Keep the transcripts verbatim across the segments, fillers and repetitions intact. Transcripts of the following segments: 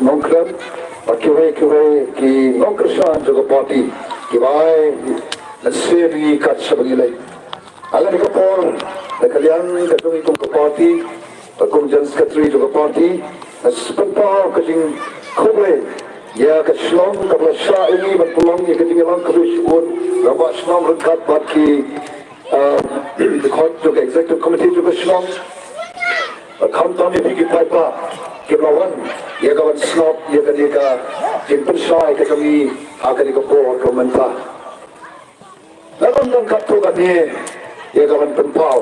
nongkren, bad kiwei kiwei ki nongkyrshan jong ka party kiba ai mynsiem ïa ngi kat shaba ngi leit. Ha kane ka por, na ka liang ka jong ngi kum ka party, ka kum General Secretary jong ka party, nga pynpaw ka jingkhublei ïa ka shnong kaba la shah ïa ngi ban pynlong ïa ka jingïalang kaba shibun, rangbah shnong ryngkat bad ki, ah, ki khot jong ka Executive Committee jong ka shnong. Bad khamtam ïa phi ki paidbah kiba la wan ïa ka ban sngap ïa kane ka jingpynshai ka jong ngi ha kane ka por ka mynta. Nga wan tang katto katne ïa ka ban pynpaw,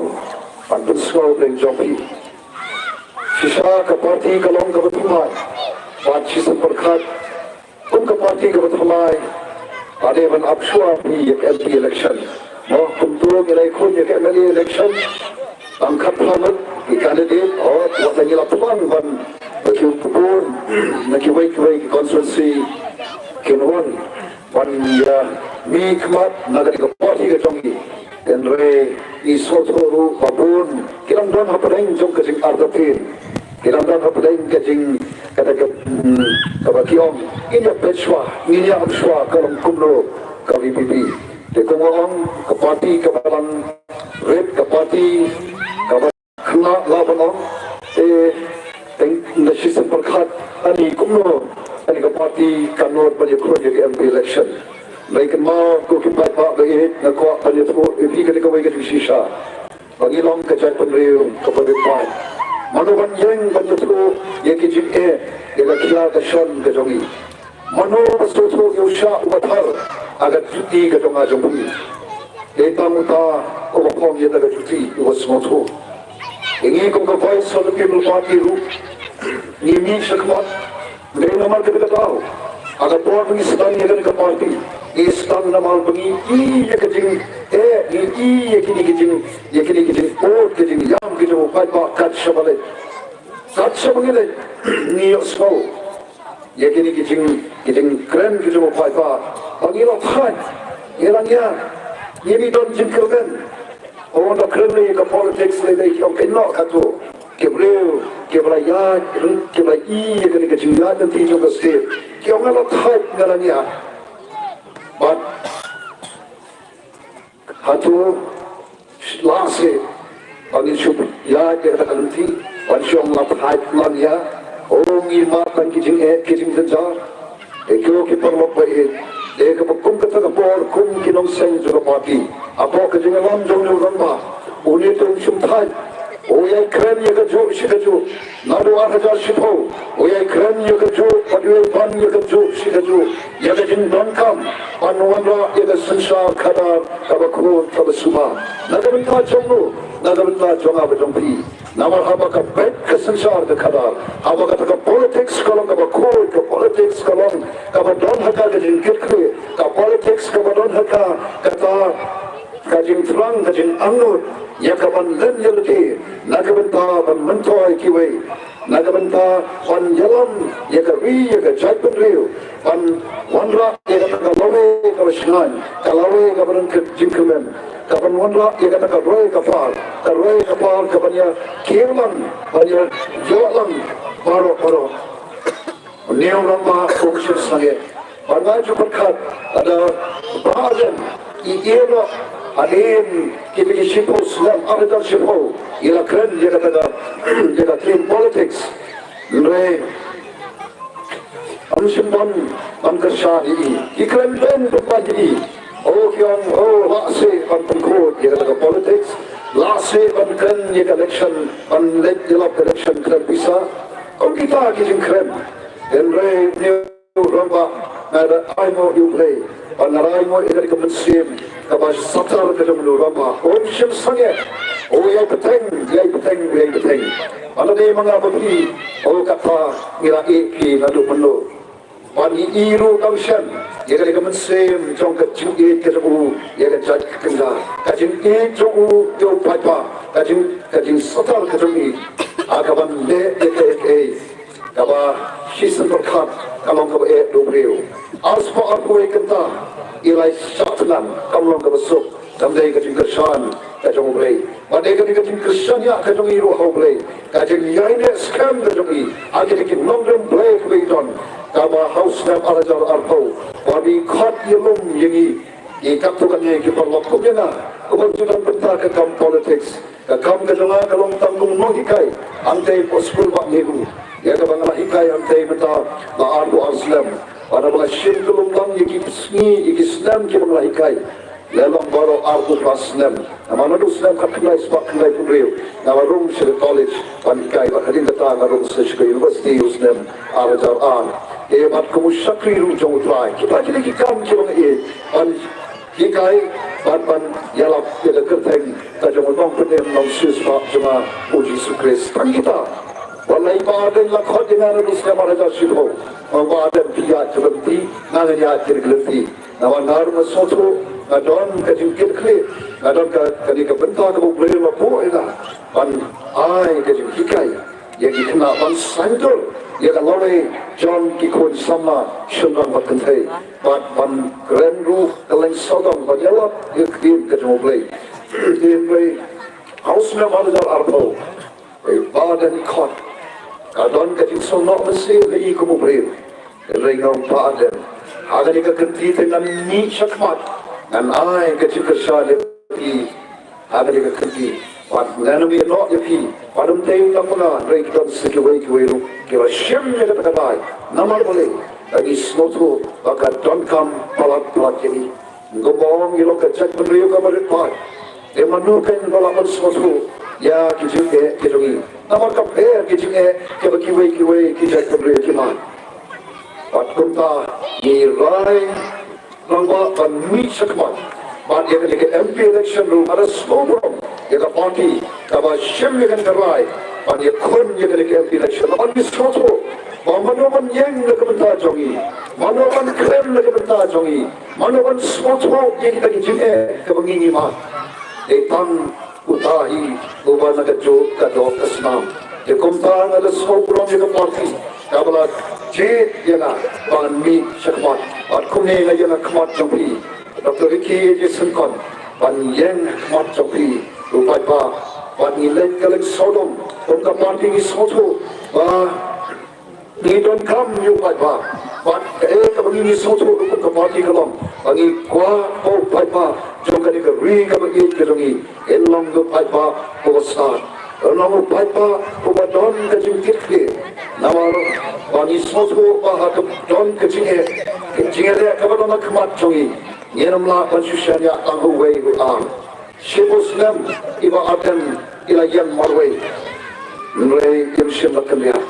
ban pynsngewbha jong phi. Shisha ka party ka long kaba thymmai, bad shisien pyrkhat kum ka party kaba thymmai, ka dei ban ap shuwa phi ïa ka M P election. Mo, kumto ngi la ïakhun ïa ka M L A election. Tang khatphra ngut ki candidate, oh, wat la ngi la pynban ban, ba ki bun na kiwei kiwei ki constituency kin wan ban ïa mihkhmat na ka dei ka party ka jong ngi. Hynrei ngi sngewthuh ruh ba bun ki dang don hapdeng jong ka jingartatien, ki dang don hapdeng ka jing, kata ka, hmm, kaba ki ong, ngin ïa peit shuwa, ngin ïa ap shuwa ka long kumno ka V P P. Te kumba ong, ka party kaba long rit, ka party kaba khynnah lah ban ong, te teng da shisien pyrkhat ani kumno ani ka party kan nud ban ïakhun ïa ka M P election. Hynrei kynmaw ko ki paidbah ba ïeit, nga kwah ban ïathuh ïa phi kane kawei ka jingshisha. Ba ngi long ka jaitbynriew kaba rit paid. Mano ban ïeng ban ïathuh ïa ki jingeh ïa ka khia ka shon ka jong ngi? Mano ba sngewthuh ïa u shah uba thar ha ka juti ka jong nga jong phi? Dei tang uta uba phong ïa ka juti uba sngewthuh. Ngi kum ka Voice of the People Party ruh ngi mih shakhmat, dei namar kata ka daw ha ka por ba ngi sdang ïa kane ka party, ngi sdang namar ba ngi i ïa ka jing, eh, ngi i ïa kine ki jing, ïa kine ki jingpud, ka jingïam ka jong u paidbah kat shaba leit. Kat shaba ngi leit ngi ïohsngew ïa kine ki jing, ki jingkren ki jong u paidbah ba ngi la thait, ngi la ngiat, ngi mih don jingkyrmen. Ong da kren ïa ka politics lei lei ki ong kynnoh katto. Ki briew kiba la ïaid, kiba la i ïa kane ka jingïaid lynti jong ka state, ki ong nga la thait, nga la ngiat. Bad hato la shisha ba ngin shu ïaid ïa kata ka lynti ban shong la thait, la ngiat? O, ngi mad tang ki jingeh ki jingjynjar. E ko ki paralok ba ïeit, dei kaba kum kata ka por kum ki nongseng jong ka party, hapoh ka jingïalam jong une u rangbah, une u nongshun thait, u ïai kren ïa kajuh shi kajuh. Naduh ar hajar shiphew u ïai kren ïa kajuh, bad u ïai ban ïa kajuh shi kajuh ïa ka jingdonkam ban wanrah ïa ka synshar khadar kaba khuid kaba suba na ka bynta jong u, na ka bynta jong nga bad jong phi. Namar haba ka beit ka synshar ka khadar, haba kata ka politics ka long kaba khuid, ka politics ka long kaba don ha ka ka jingkitkhlieh, ka politics kaba don ha ka kata ka jingthrang, ka jingangnud ïa ka ban len ïa lade na ka bynta ban myntoi kiwei, na ka bynta ban ïalam ïa ka ri, ïa ka jaitbynriew, ban wanrah ïa kata ka lawei kaba shngaiñ, ka lawei kaba don ka jingkyrmen, ka ban wanrah ïa kata ka roi ka par, ka roi ka par ka ban ïa kiew lang, ban ïa ïoh lang baroh baroh. Une u rangbah u shim sangeh. Bad nga ju pyrkhat, lada ba ren i ïeh noh hadien kita ki shiphew snem, ar hajar shiphew, i la kren ïa kata ka, ïa ka clean politics. Hynrei ym shym don ban kyrshan ïa i. Ki kren don ban ban ïa i. O, ki ong, o, lah seh ban pynkhuid ïa kata ka politics, lah seh ban kren ïa ka election, ban leit ïalap election kren pisa. Kum kita ki jingkren. Hynrei une u rangbah, nga da ai nguh ïa U Blei, ba nga da ai nguh ïa ka mynsiem kaba shatar ka jong une u rangbah. Um shym sangeh. U ïai bteng, ïai bteng, ïai bteng. Ba lada dei ma nga ma phi, o, kata ngi la ïeh phi naduh mynno. Ba ngi i ruh dang shen ïa ka, ïa ka mynsiem jong ka jingïeit ka jong u ïa ka jait ka kynja, ka jingïeit jong u ïa u paidbah, ka jing, ka jingsatar ka jong i ha ka ban leh ïa kaei kaei kaba shisien pyrkhat ka long kaba eh da u briew. Arspah arphew wei kynta i la shah thngan kam long kaba suk. Kam dei ka jingkyrshan ka jong U Blei, ba dei ka dei ka jingkyrshan ïa ka jong i ruh ha U Blei. Ka jingïaineh skhem ka jong i ha kine ki nongrim Blei kiba i don. Kaba ha u snem ar hajar arphew, ba i khot ïalum ïa ngi, i katto katne ki paralok kum ïa nga uba ju don bynta ka kam politics. Ka kam ka jong nga ka long tang kum u nonghikai hangtei hapoh skul ba ngi hu. Ïa kaba nga la hikai hangtei mynta la arphew ar snem. Bad haba nga shim kyllum lang ïa ki sngi, ïa ki snem kiba nga la hikai, la long baroh arphew phra snem. Namar naduh u snem khatkhyndai spah khyndaiphew hynriew nga la rung sha ka college ban hikai, bad hadien kata nga rung sha ka university u snem ar hajar ar. Ïa bad kum u shakri ruh jong U Trai, kita kine ki kam kiba nga ïeit ban hikai bad ban ïalap ïa ka kyrteng ka jong u Nongpynim Nongsiewspah jong nga, U Jisu Khrist. Tang kita. Wat la i Bah Ardent la khot ïa nga naduh u snem ar hajar shiphew. Ong Bah Ardent, phi ïaid ka lynti, nga ngan ïaid ka lynti. Namar nga ruh nga sngewthuh nga don ka jingkitkhlieh, nga don ka, kane ka bynta kaba U Blei u la buh ïa nga ban ai ka jinghikai ïa ki khynnah, ban saiñdur ïa ka lawei jong ki khun samla shynrang bad kynthei, bad ban kren ruh ka leng sawdong ban ïalap ïa ka ktien ka jong U Blei. Hynrei ha u snem ar hajar arphew, i Bah Ardent i khot, ka don ka jingsngewnoh mynsiem ha i kum u briew. Hynrei nga ong Bah Ardent, ha kane ka kynti te ngan mih shakhmat, ngan ai ka jingkyrshan ïa phi ha kane ka kynti. Bad ngan ym ïehnoh ïa phi, bad ym tei tang ma nga, hynrei ki don sa kiwei kiwei ruh kiba shim ïa kata ka rai. Namar balei? Ba ngi sngewthuh ba ka donkam palat palat ïa ngi. Kumba ong, ngi long ka jaitbynriew kaba rit paid. Te mano kein ba lah ban sngewthuh ïa ki jingeh ki jong ngi? Namar ka pher ki jingeh kiba kiwei kiwei ki jaitbynriew ki mad. Bad kumta ngi rai lang ba ban mih shakhmat bad ïa kane ka M P election ruh, lada sngewburom ïa ka party kaba shim ïa kane ka rai ban ïakhun ïa kane ka M P election, namar ngi sngewthuh ba mano ban ïeng na ka bynta jong ngi, mano ban khlem na ka bynta jong ngi, mano ban sngewthuh ïa kita ki jingeh kaba ngi ngi mad. Dei tang uta hi uba na kajuh ka doh ka snam. Te kumta nga la sngewburom ïa ka party kaba la jied ïa nga ban mih shakhmat. Bad kumne nga ïeng ha khmat jong phi, Doctor Ricky A J Syngkon, ban ïeng ha khmat jong phi, u paidbah. Bad ngi leit ka leng sawdong, kum ka party ngi sngewthuh ba ngi donkam ïa u paidbah. Bad kaei kaba ngi ngi sngewthuh ruh kum ka party ka long ba ngi kwah ba u paidbah jong kane ka ri kaba ïeit ka jong ngi, un long u paidbah uba stad, un long u paidbah uba don ka jingkitkhlieh. Namar ba ngi sngewthuh ba ha kaba don ka jingeh, ka jingeh kaba don ha khmat jong ngi, ngin ym lah ban shu shaniah tang ha uwei u ar. Shiphew snem i Bah Ardent i la ïeng marwei, hynrei im shym la kynriah.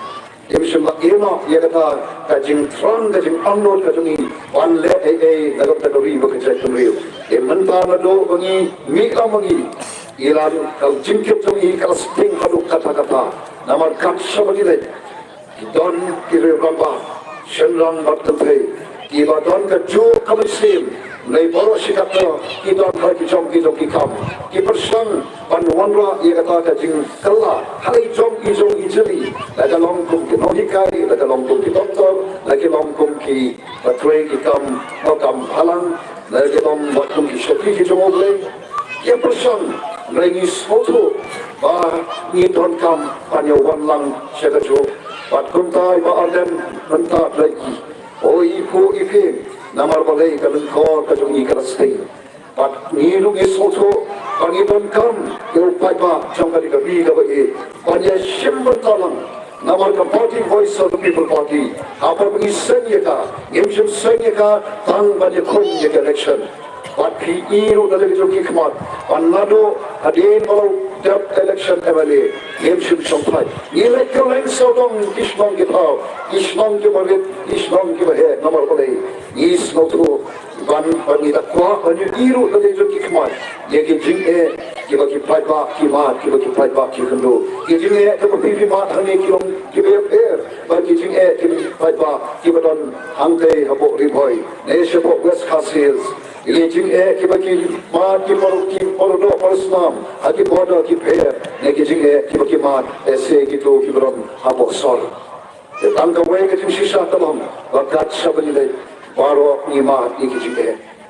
Im shym la ïehnoh ïa kata ka jingthrang, ka jingangnud ka jong i ban leh ei ei na ka bynta ka ri bad ka jaitbynriew. Te mynta naduh ba ngi mih lang ma ngi, i la, ka jingkit jong i ka la sting haduh katta katta. Namar kat shaba ngi leit, ki don ki rangbah shynrang bad kynthei kiba don kajuh ka mynsiem. Hynrei baroh shi katta ki don ha ki jong ki jong ki kam, ki pyrshang ban wanrah ïa kata ka jingkylla ha la i jong i jong i jylliew, la ka long kum ki nonghikai, la ka long kum ki doktor, la ki long kum kiba trei ki kam, ba kam balang, la ki long bad kum ki shakri ki jong U Blei. Ki pyrshang, hynrei ngi sngewthuh ba ngi donkam ban ïa wan lang sha kajuh. Bad kumta i Bah Ardent mynta da leit ki, o i khuh i phi, namar balei? Ka lyngkor ka jong i ka la sting. Bad ngi ruh ngi sngewthuh ba ngi donkam ïa u paidbah jong kane ka ri kaba ïeit ban ïa shim bynta lang. Namar ka party, Voice of the People Party, ha kaba ngi seng ïa ka, ngim shym seng ïa ka tang ban ïakhun ïa ka election. Bad phi i ruh na la ki jong ki khmat ba naduh hadien ba la dep election M L A, ngim shym shong phai. Ngi leit kylleng sawdong ki shnong ki thaw, ki shnong kiba rit, ki shnong kiba heh. Namar balei? Ngi sngewthuh ban, ban ngi da kwah ban ïohi ruh na la ki jong ki khmat ïa ki jingeh kiba ki paidbah ki mad, kiba ki paidbah ki kynduh. Ki jingeh kiba phi phi mad hangne ki long kiba ïapher bad ki jingeh kiba ki paidbah kiba don hangtei hapoh Ri Bhoi ne shapoh West Khasi Hills. Ki jingeh kiba ki mad ki para, ki para doh para snam ha ki border ki pher, ne ki jingeh kiba ki mad ese kito kiba don hapoh sor. Te tang kawei ka jingshisha ka long ba kat shaba ngi leit, baroh ngi mad ïa ki jingeh.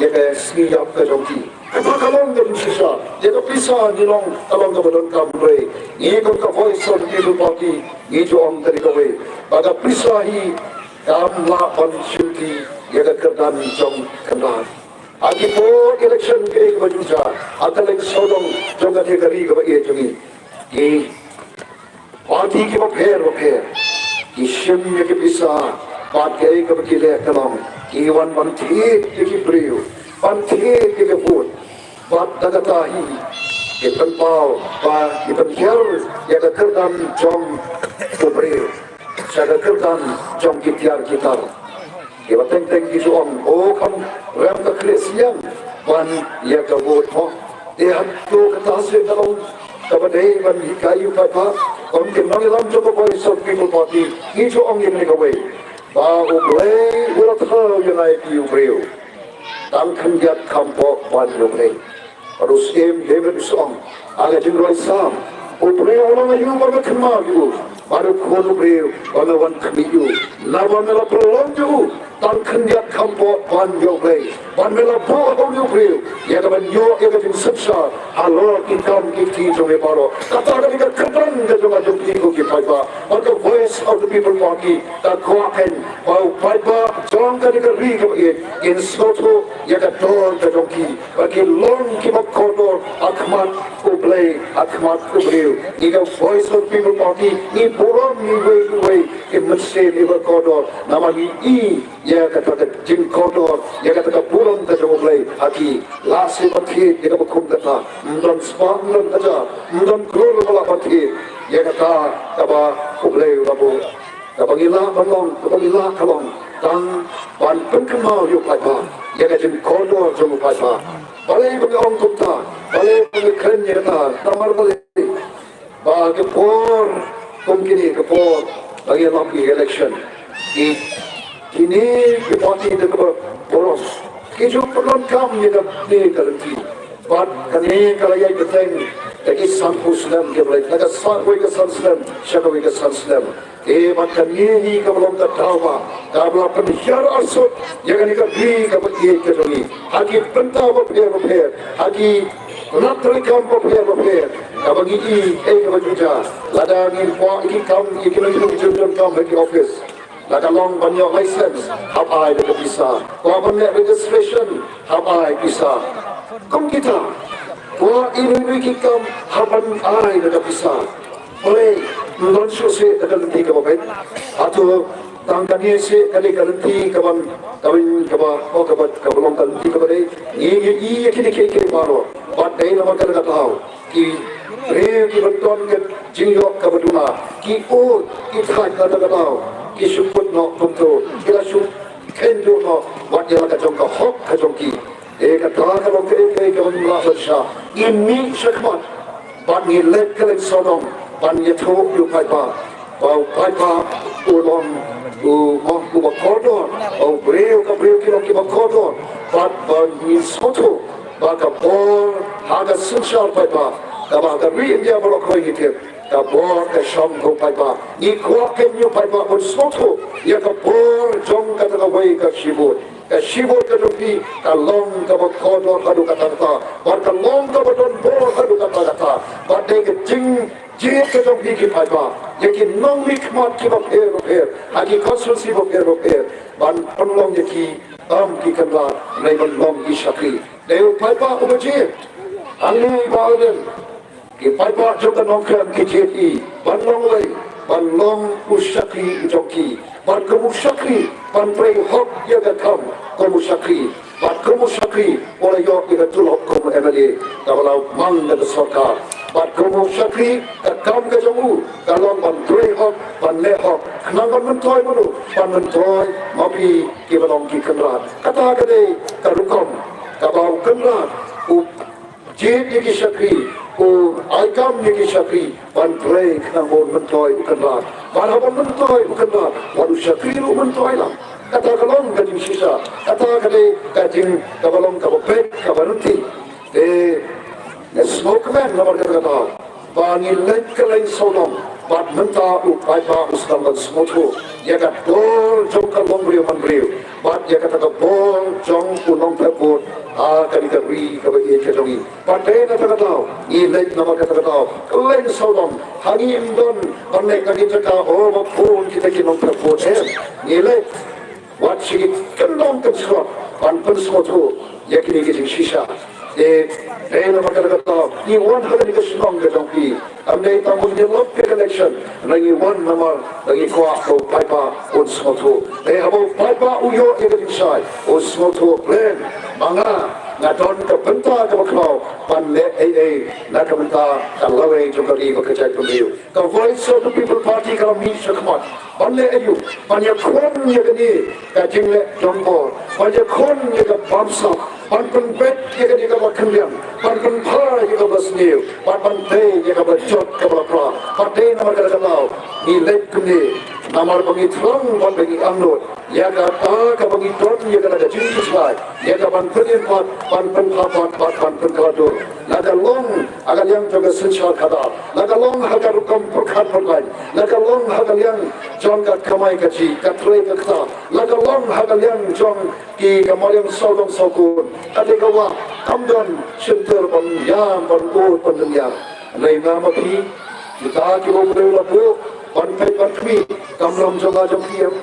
ïa ka sngi ïap ka jong ki. Kata ka long ka jingshisha, ïa ka pisa ngi long ka long kaba donkam, hynrei ngi kum ka Voice of the People Party ngi ju ong kane kawei, ba ka pisa hi kam lah ban shimti ïa ka kyrdan jong ka kynrad. Ha ki por election kaei kaba ju jia ha ka lyngkhuh sawdong jong kane ka ri kaba ïeit jong ngi, ki party kiba pher bapher ki shim ïa ki pisa, bad kaei kaba ki leh ka long ki wan ban thied ïa ki briew, ban thied ïa ki vote, bad da kata hi ki pynpaw ba ki pynhiar ïa ka kyrdan jong u briew sha ka kyrdan jong ki tiar ki tar. Kiba teng teng ki ju ong, o kham rem ka khlieh syiang ban ïa ka vote mo. Te hato kata seh ka long kaba dei ban hikai ïa u paidbah, kum ki nongïalam jong ka Voice of People Party, ngi ju ong ïa kane kawei, ba U Blei u la thaw ïa ngi ki u briew tang khyndiat kham pop ban ïoh Blei. Bad u Syiem David u ong ha ka jingrwai Salm, u briew u long aïu ba me kynmaw ïa u, bad u khun u briew ba me wan khmih ïa u, naba me la pynlong ïa u tang khyndiat kham pop ban ïoh Blei, bad me la buh ha u briew ïa ka ban ïoh ïa ka jingsynshar halor ki kam ki kti jong me baroh. Kata ka dei ka kyrdan ka jong nga jong phi ko ki paidbah. Bad ka Voice of the People Party ka kwah kein ba u paidbah jong kane ka ri kaba ïeit kin sngewthuh ïa ka dor ka jong ki, ba ki long kiba kordor ha khmat U Blei, ha khmat u briew. Ngi ka Voice of People Party ngi burom ïa uwei uwei, ki mynsiem kiba kordor, namar ngi i ïa kata ka jingkordor, ïa kata ka burom ka jong U Blei ha ki. La shu ba thied ïa kaba kum kata, ym don spah, ym don hajar, ym don klur ba lah ban thied ïa kata kaba U Blei u la buh. Kaba ngi lah ban long, kaba ngi lah ka long tang ban pynkynmaw ïa u paidbah ïa ka jingkordor jong u paidbah. Balei ba ngi ong kumta? Balei ba ngi kren ïa kata? Namar balei? Ba ka por kum kine, ka por ba ngi lap ïa ka election, ki, kine ki party da kaba boros ki ju pyndonkam ïa kane ka lynti. Bad kane ka la ïai bteng da ki sanphew snem, ki la ïai, na ka sa, kawei ka san snem sha kawei ka san snem. Te bad kane hi kaba long ka daw ba kaba la pynhiar arsut ïa kane ka ri kaba ïeit ka jong ngi ha ki bynta bapher bapher, ha ki nat treikam bapher bapher. Kaba ngi i, eh, kaba ju jia, lada ngin kwah ïa ki kam, ïa ki nongïalam jong ka office, la ka long ban ïoh license, hap ai da ka pisa. Kwah ban leh registration, hap ai pisa. Kum kita, kwah ïa ino ino ki kam, hap ban ai da ka pisa. Balei ym don shuh shuh da ka lynti kaba beit? Hato tang kane shuh ka dei ka lynti kaban, kaban, kaba, oh, kaba, kaba long ka lynti kaba dei? Ngi, ngi i ïa kine kiei kiei baroh. Bad dei namar kata ka daw ki briew kiba don ka jingïoh kaba duna, ki ud, ki thait, kata ka daw ki shu kut noh kumto, ki la shu kynduh noh wat ïa la ka jong ka hok ka jong ki. Te kata ka long kaei kaei kaba ngim lah ban shah. Ngi mih shakhmat bad ngi leit kylleng sawdong ban ïathuh ïa u paidbah ba u paidbah u long u, u, uba kordor, ba u briew, ka briew ki long kiba kordor, bad ba ngin sngewthuh ba ka bor ha ka synshar paidbah, kaba ha ka ri India baroh kawei ngi tip, ka bor ka shong ha u paidbah. Ngi kwah kein ïa u paidbah ban sngewthuh ïa ka bor jong kata kawei ka shi vote. Ka shi vote ka jong phi ka long kaba kordor haduh katta katta, bad ka long kaba don bor haduh katta katta. Bad dei ka jingjied ka jong phi ki paidbah ïa ki nongmihkhmat kiba pher bapher ha ki constituency bapher bapher, ban pynlong ïa ki tam ki kynrad, ne ban long ki shakri. Dei u paidbah uba jied. Hangne i Bah Ardent, ki paidbah jong ka Nongkrem ki jied i ban long lei, ban long u shakri u jong ki. Bad kum u shakri ban trei hok ïa ka kam kum u shakri. Bad kum u shakri u la ïoh ïa ka tulop kum u M L A kaba la mang na ka sorkar. Bad kum u shakri ka kam ka jong u ka long ban trei hok, ban leh hok, khnang ban myntoi mano, ban myntoi ma phi kiba long ki kynrad. Kata ka dei ka rukom kaba u kynrad u jied ïa ki shakri, u ai kam ïa ki shakri ban trei khnang ba un myntoi u kynrad. Bad haba un myntoi u kynrad, wat u shakri ruh un myntoi lang. Kata ka long ka jingshisha, kata ka dei ka jing, kaba long kaba beit, kaba ryntih. Te nga sngewkmen namar kata ka daw ba ngi leit kylleng sawdong, bad mynta u paidbah u sdang ban sngewthuh ïa ka dor jong ka longbriew manbriew bad ïa kata ka bor jong u nongthep vote ha kane ka ri kaba ïeit ka jong ngi. Bad dei na kata ka daw ngi leit, namar kata ka daw kylleng sawdong. Ha ngim don ban leit na ki jaka, oh, ba bun kita ki nongthep vote, em. Ngi leit wat sha ki kyndong kynshrong ban pynsngewthuh ïa kine ki jingshisha. Te dei namar kata ka daw ngi wan ha kane ka shnong ka jong phi. Ym dei tang ban ïalap ïa ka election, hynrei ngi wan namar ba ngi kwah ba u paidbah un sngewthuh. Te haba u paidbah u ïoh ïa ka jingshai, u sngewthuh, ren ma nga Nga don ka bynta kaba khraw ban leh ei ei na ka bynta ka lawei jong ka ri bad ka jaitbynriew. Ka Voice of the People Party ka la mih shakhmat ban leh aïu? Ban ïakhun ïa kane ka jingleh donbor, ban ïakhun ïa ka bamsap, ban pynbeit ïa kane kaba khyndiat, ban pynphai ïa kaba sniew, ban ban tei ïa kaba jot kaba la pra. Bad dei namar kata ka daw ngi leit kumne, namar ba ngi thrang ban ba ngi angnud ïa kata kaba ngi don ïa kata ka jingkitkhlieh, ïa ka ban pynïaid pat, ban pynphai pat, bad ban pynkylla dur. La ka long ha ka liang jong ka synshar khadar, la ka long ha ka rukom pyrkhat pyrbain, la ka long ha ka liang jong ka kamai kajih, ka trei ka kta, la ka long ha ka liang jong ki ka mariang sawdong sawkun. Ka dei ka wah kam don shyntur ban ïam ban ud ban dyngiar. Hynrei nga ma phi, kita kiba U Blei u la buh ban peit ban khmih, kam long jong nga jong phi em?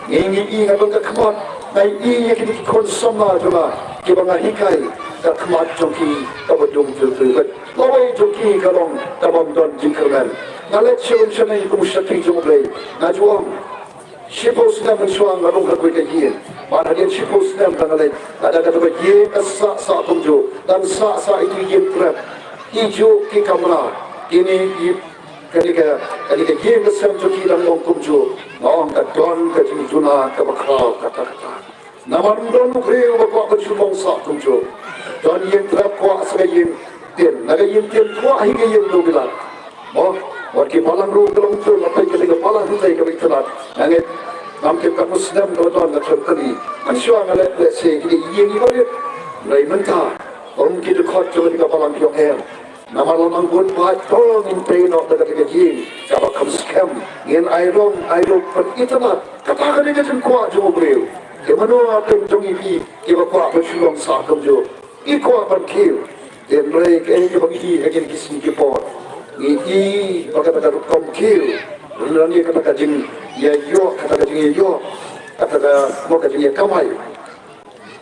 Ngi ngi i nga don ka khmat, nga i ïa kine ki khun samla jong nga kiba nga hikai, ka khmat jong ki kaba dum tylli bad lawei jong ki ka long kaba ym don jingkyrmen. Nga leit sha lum sha neng kum u shakri jong U Blei, nga ju ong, shiphew snem mynshuwa nga rung ha kawei ka ïing. Bad hadien shiphew snem ba nga leit, lada kata ka ïing ka sah sah kumjuh, dang sah sah ïa ki ïing trep, ki juh ki kamra, kine ki, kane ka, kane ka ïing ka sem jong ki dang long kumjuh. Nga ong ka don ka jingduna kaba khraw katta katta. Namar ym don u briew uba kwah ban shu long sah kumjuh. Don ïing trep kwah sa ka ïing tin, na ka ïing tin kwah hi ka ïing dewbilat. Mo, wat ki balang ruh ka long tur, la peit ka dei ka balang hi ka ba itynnad. Nga ngeit ngam tip katno snem ka la don, nga khlem kylli. Mynshuwa nga leh lehse ki dei ïing iba rit. Hynrei mynta ym ki dkhot jong ka balang ki ong em. Namar la nang bun paid to ngin pei noh da ka dei ka ïing kaba kham skhem. Ngin ai rong ai ruh ban itynnad. Kata ka dei ka jingkwah jong u briew. Ki mano ha pdeng jong ngi phi kiba kwah ban shu long sah kumjuh? I kwah ban kiew. Hynrei kaei kaba ngi i ha kine ki sngi ki por, ngi i ba kata ka rukom kiew, lane kata ka jingïaïoh, kata ka jingïaïoh, kata ka, mo, ka jingïakamai.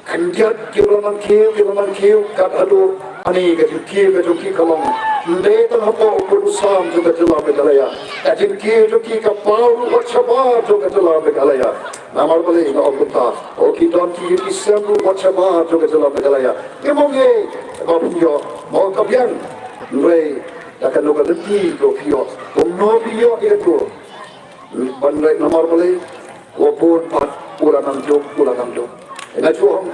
Khyndiat ki la nang kiew, ki la nang kiew, kat haduh hangne ka jingkiew ka jong ki ka long, ym dei tang hapoh u pud u sam jong ka jylla Meghalaya. Ka jingkiew jong ki ka paw ruh wat shabar jong ka jylla Meghalaya. Namar balei nga ong kumta? Oh, ki don ki ïing ki sem ruh wat shabar jong ka jylla Meghalaya. Ki ong, eh, ba phi ïoh, mo, ka biang. Hynrei da kano ka lynti ko phi ïoh? Kumno phi ïoh ïa kato? Ban leh namar balei? Uba bun pat u la nang duk, u la nang duk. Nga ju ong,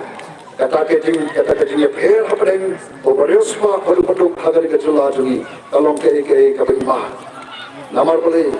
kata ka jing, kata ka jingïapher hapdeng u bariewspah bad u baduk ha kane ka jylla jong ngi ka long kaei kaei kaba i ma. Namar balei?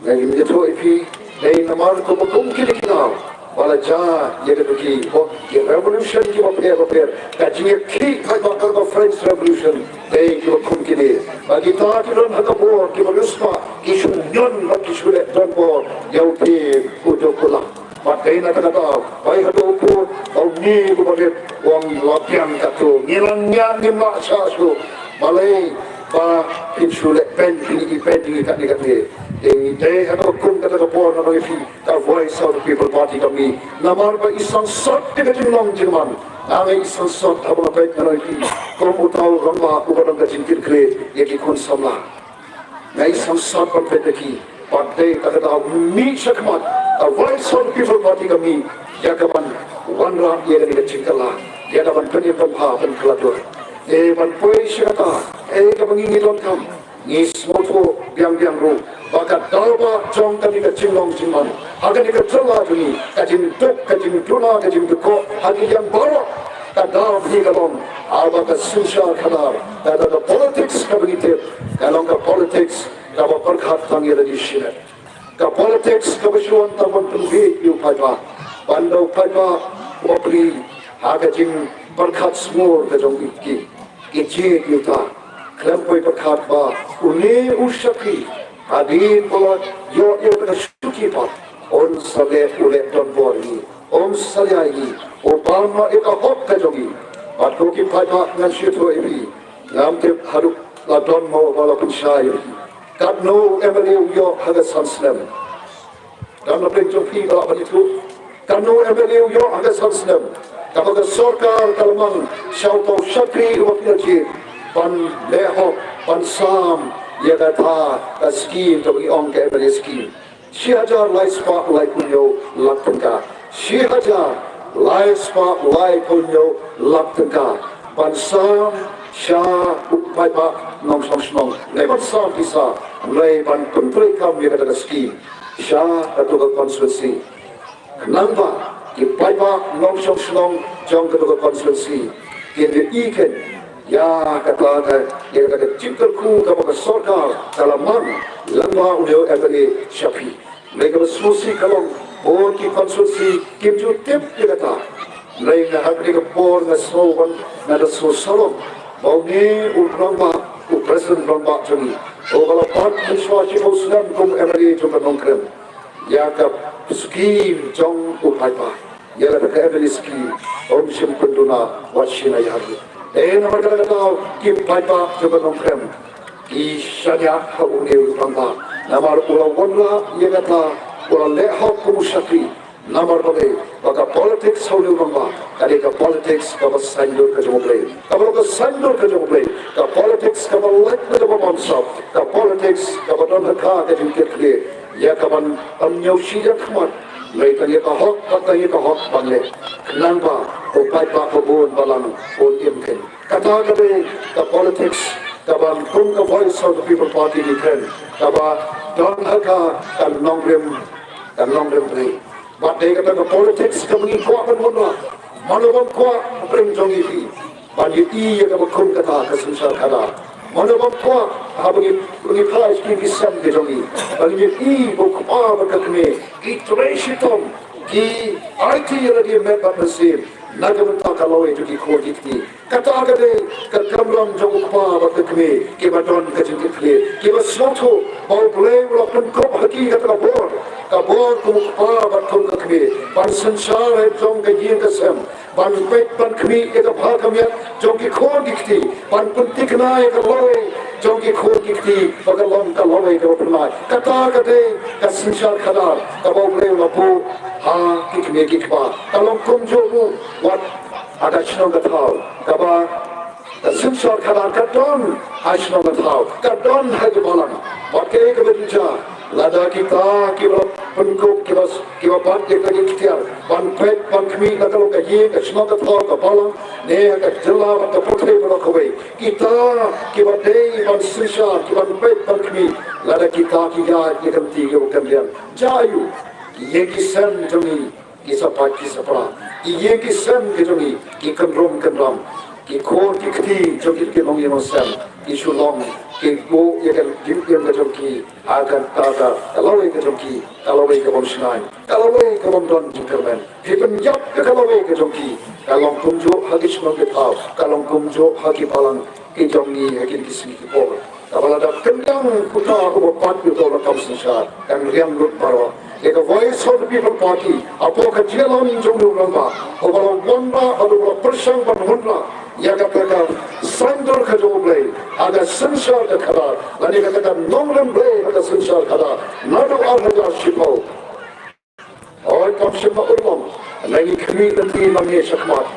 Nga ngin ïathuh ïa phi, dei namar kumba kum kine ki daw ba la jia ïa kito ki, oh, ki revolution kiba pher bapher, ka jingïakhih paidbah kaba French Revolution, dei kiba kum kine. Ba kita ki don ha ka bor, kiba riewspah, ki shu ñion bad ki shu leh donbor ïa u briew u duk u lam. Bad dei na kata ka daw ba ïa haduh u pud ba une uba rit u ong, la biang kato, ngi la ñiah, ngim lah shah shuh. Balei? Ba phin shu leh beiñ ïa ngi, beiñ ïa ngi katne katne. Te ngi dei ha kaba kum kata ka bor, nga ong ïa phi, ka Voice of the People Party ka mih. Namar ba i sangsot ïa ka jinglong jingman. Nga ngeit i sangsot haba nga peit, nga ong ïa phi, kum uta u rangbah uba don ka jingkitkhlieh ïa ki khun samla. Nga i sangsot ban peit ïa ki. Bad dei kata ka daw mih shakhmat ka Voice of the People Party ka mih ïa ka ban wanrah ïa kane ka jingkylla, ïa ka ban pynïaid pynbha pynkylla dur. Te ban poi sha kata, eh, kaba ngi ngi donkam, ngi sngewthuh biang biang ruh ba ka daw ba jong kane ka jinglong jingman ha kane ka jylla jong ngi, ka jingduk, ka jingduna, ka jingdukok ha ki liang baroh, ka daw hi ka long haba ka synshar khadar, ka daw ka politics kaba ngi tip ka long ka politics kaba pyrkhat tang ïa lade shimet. Ka politics kaba shu wan tang ban pynbiej ïa u paidbah, ban da u paidbah u bapli ha ka jingpyrkhat sngur ka jong ki. Ki jied ïa uta, khlem poi pyrkhat ba une u shakri, hadien ba la ïoh ïa ka shuki pat, un sa leh, u leh donbor ïa ngi, un sa leh ïa ngi, u bam noh ïa ka hok ka jong ngi. Bad ko ki paidbah, ngan shu ïathuh ïa phi, ngam tip haduh la don mo ba la pynshai ïa phi. Katno u M L A u ïoh ha ka san snem? Dang na pdeng jong phi ba lah ban ïathuh. Katno u M L A u ïoh ha ka san snem kaba ka sorkar ka la mang sha uta u shakri uba phi la jied ban leh hok, ban sam ïa kata ka skim kaba ngi ong ka M L A skim? Shi hajar lai spah laiphew hynñiew lak tyngka. Shi hajar lai spah laiphew hynñiew lak tyngka ban sam sha u paidbah nongshong shnong, ne ban sam pisa, ne ban pyntreikam ïa kata ka skim sha kata ka constituency. Khnang ba ki paidbah nongshong shnong jong kata ka constituency kin ïohi keiñ ïa kata ka, ïa kata ka jingkyrkhu kaba ka sorkar ka la mang lyngba une u M L A sha phi. Hynrei kaba sngewsih ka long, bun ki constituency kim ju tip ïa kata. Hynrei nga ha kane ka por nga sngew ban, nga da sngew sarong ba une u rangbah, u president rangbah jong ngi, uba la bat mynshuwa shiphew snem kum M L A jong ka Nongkrem, ïa ka skim jong u paidbah, ïa kata ka M L A skim, um shym pynduna wat shi na ïar. Dei namar kata ka daw ki paidbah jong ka Nongkrem ki shaniah ha une u rangbah, namar u la wanrah ïa kata, u la leh hok kum u shakri. Namar balei? Ba ka politics ha une u rangbah ka dei ka politics kaba saiñdur ka jong U Blei, kaba long ka saiñdur ka jong U Blei, ka politics kaba lait na kaba bamsap, ka politics kaba don ha ka, ka jingkitkhlieh ïa kaban ym ñiew shi jingkhmat, hynrei tang ïa ka hok, tang ïa ka hok ban leh, khnang ba u paidbah ba bun balang un im keiñ. Kata ka dei ka politics kaban kum ka Voice of the People Party ngi kren, kaba don ha ka, ka nongrim, ka nongrim Blei. Bad dei kata ka politics kaba ngi kwah ban wanrah. Mano bym kwah hapdeng jong ngi phi ban ïohi ïa kaba kum kata ka synshar khadar? Mano bym kwah haba ngi, ngi phai sha ki sem ki jong ngi ban ïohi ba u kpa bad ka kmie ki trei shitom, ki aiti ïa lade met bad mynsiem na ka bynta ka lawei jong ki khun ki kti? Kata ka dei ka kamram jong u kpa bad ka kmie kiba don ka jingkitkhlieh, kiba sngewthuh ba U Blei u la pynkup ha ki kata ka bor, ka bor kum u kpa bad kum ka kmie, ban synshar ha jong ka ïing ka sem, ban peit ban khmih ïa ka bha ka miat jong ki khun ki kti, ban pynthikna ïa ka lawei jong ki khun ki kti ba ka long ka lawei kaba phyrnai. Kata ka dei ka synshar khadar kaba U Blei u la buh ha ki kmie ki kpa. Ka long kumjuh ruh wat ha ka shnong ka thaw, kaba ka synshar khadar ka don ha shnong ka thaw, ka don ha ki balang. Bad kaei kaba jia, lada kita kiba pynkup, kiba, kiba bat ïa ka jingtiar ban peit ban khmih na ka long ka ïing ka shnong ka thaw ka balang, ne ka jylla bad ka pyrthei baroh kawei, kita kiba dei ban synshar, kiban peit ban khmih, lada kita ki ïaid ïa ka lynti kaba kynriang, jia aiu? Ki ïing ki sem jong ngi ki sa pait ki sa pra, ki ïing ki sem ki jong ngi ki kynrum kynram, ki khun ki kti jong ngi ki nongïing nongsem ki shu long, ki buh ïa ka jingim ka jong ki ha kata ka, ka lawei ka jong ki, ka lawei ka bym shngaiñ, ka lawei ka bym don jingkyrmen. Phi pynïap ïa ka lawei ka jong ki, ka long kumjuh ha ki shnong ki thaw, ka long kumjuh ha ki balang ki jong ngi ha kine ki sngi ki por. Kaba la dep kyndiang uta uba pat ïa uta u lakam synshar, kan riang lut baroh. Ïa ka Voice of the People Party, hapoh ka jingïalam jong u rangbah uba la wanrah bad uba la pyrshang ban wanrah ïa kata ka saiñdur ka jong U Blei ha ka synshar ka khadar, lane kata ka nongrim Blei ha ka synshar khadar, naduh ar hajar shiphew. Hooid, kam shym la urlong. Hynrei ngi khmih lynti nangne shakhmat.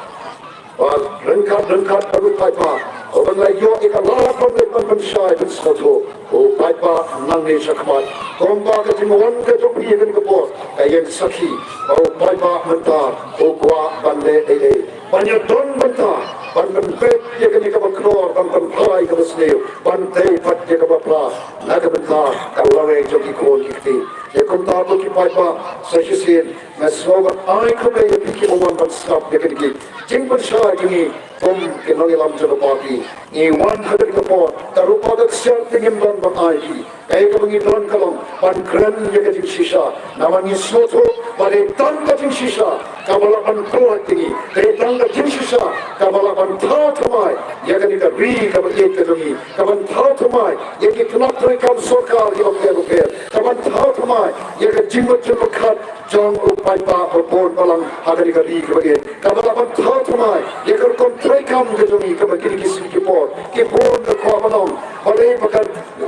Bad ryngkat ryngkat bad u paidbah, uban la ïoh ïa ka lad ban leit ban pynshai pynsngewthuh, u paidbah nangne shakhmat, kumba ka jingwan ka jong phi ha kane ka por ka ïeng sakhi ba u paidbah mynta u kwah ban leh dei dei, ban ïadon bynta, ban pynpeit ïa kane kaba khlor, ban pynphai kaba sniew, ban tei pat ïa kaba phla na ka bynta ka lawei jong ki khun ki kti. Te kumta ko ki paidbah, sa shisien nga sngew ban ai khublei ïa phi kiba wan ban sngap ïa kine ki jingpynshai jong ngi kum ki nongïalam jong ka party. Ngi wan ha kane ka por, ka rupa ka ksiar te ngim don ban ai phi. Kaei kaba ngi don ka long ban kren ïa ka jingshisha, namar ngi sngewthuh ba dei tang ka jingshisha kaba lah ban pynlait ïa ngi, dei tang ka jingshisha kaba lah ban thaw thymmai ïa kane ka ri kaba ïeit ka jong ngi, kaban thaw thymmai ïa ki tnat treikam sorkar kiba pher bapher, kaban thaw thymmai ïa ka jingmut jingpyrkhat jong u paidbah ba bun balang ha kane ka ri kaba ïeit, kaba lah ban thaw thymmai ïa ka rukom treikam ka jong ngi kaba kine ki sngi ki por ki bun ka kwah ban ong, balei ba ka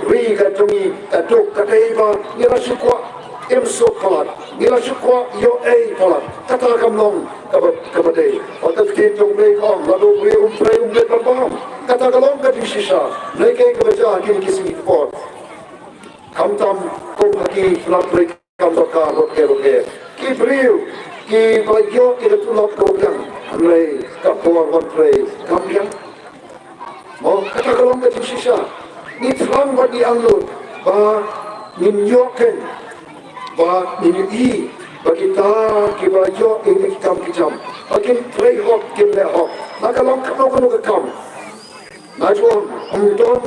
ri ka jong ngi ka duk, ka dei ba ngi la shu kwah im suk palat, ngi la shu kwah ïoh ei palat. Kata kam long kaba, kaba dei. Wat ka ktien jong U Blei ka ong, lada u briew um trei um leit ban bam. Kata ka long ka jingshisha. Hynrei kaei kaba jia ha kine ki sngi ki por, khamtam kum ha ki tnat treikam sorkar bapher bapher, ki briew kiba ïoh ïa ka tulop ka biang, hynrei ka por ban trei kam biang. Mo, kata ka long ka jingshisha. Ngi thrang bad ngi angnud ba ngin ïoh keiñ, ba ngin ïohi ba kita kiba ïoh ïa ki kam ki jam, ba kin trei hok, kin leh hok. Na ka long kano kano ka kam, nga ju ong, ym don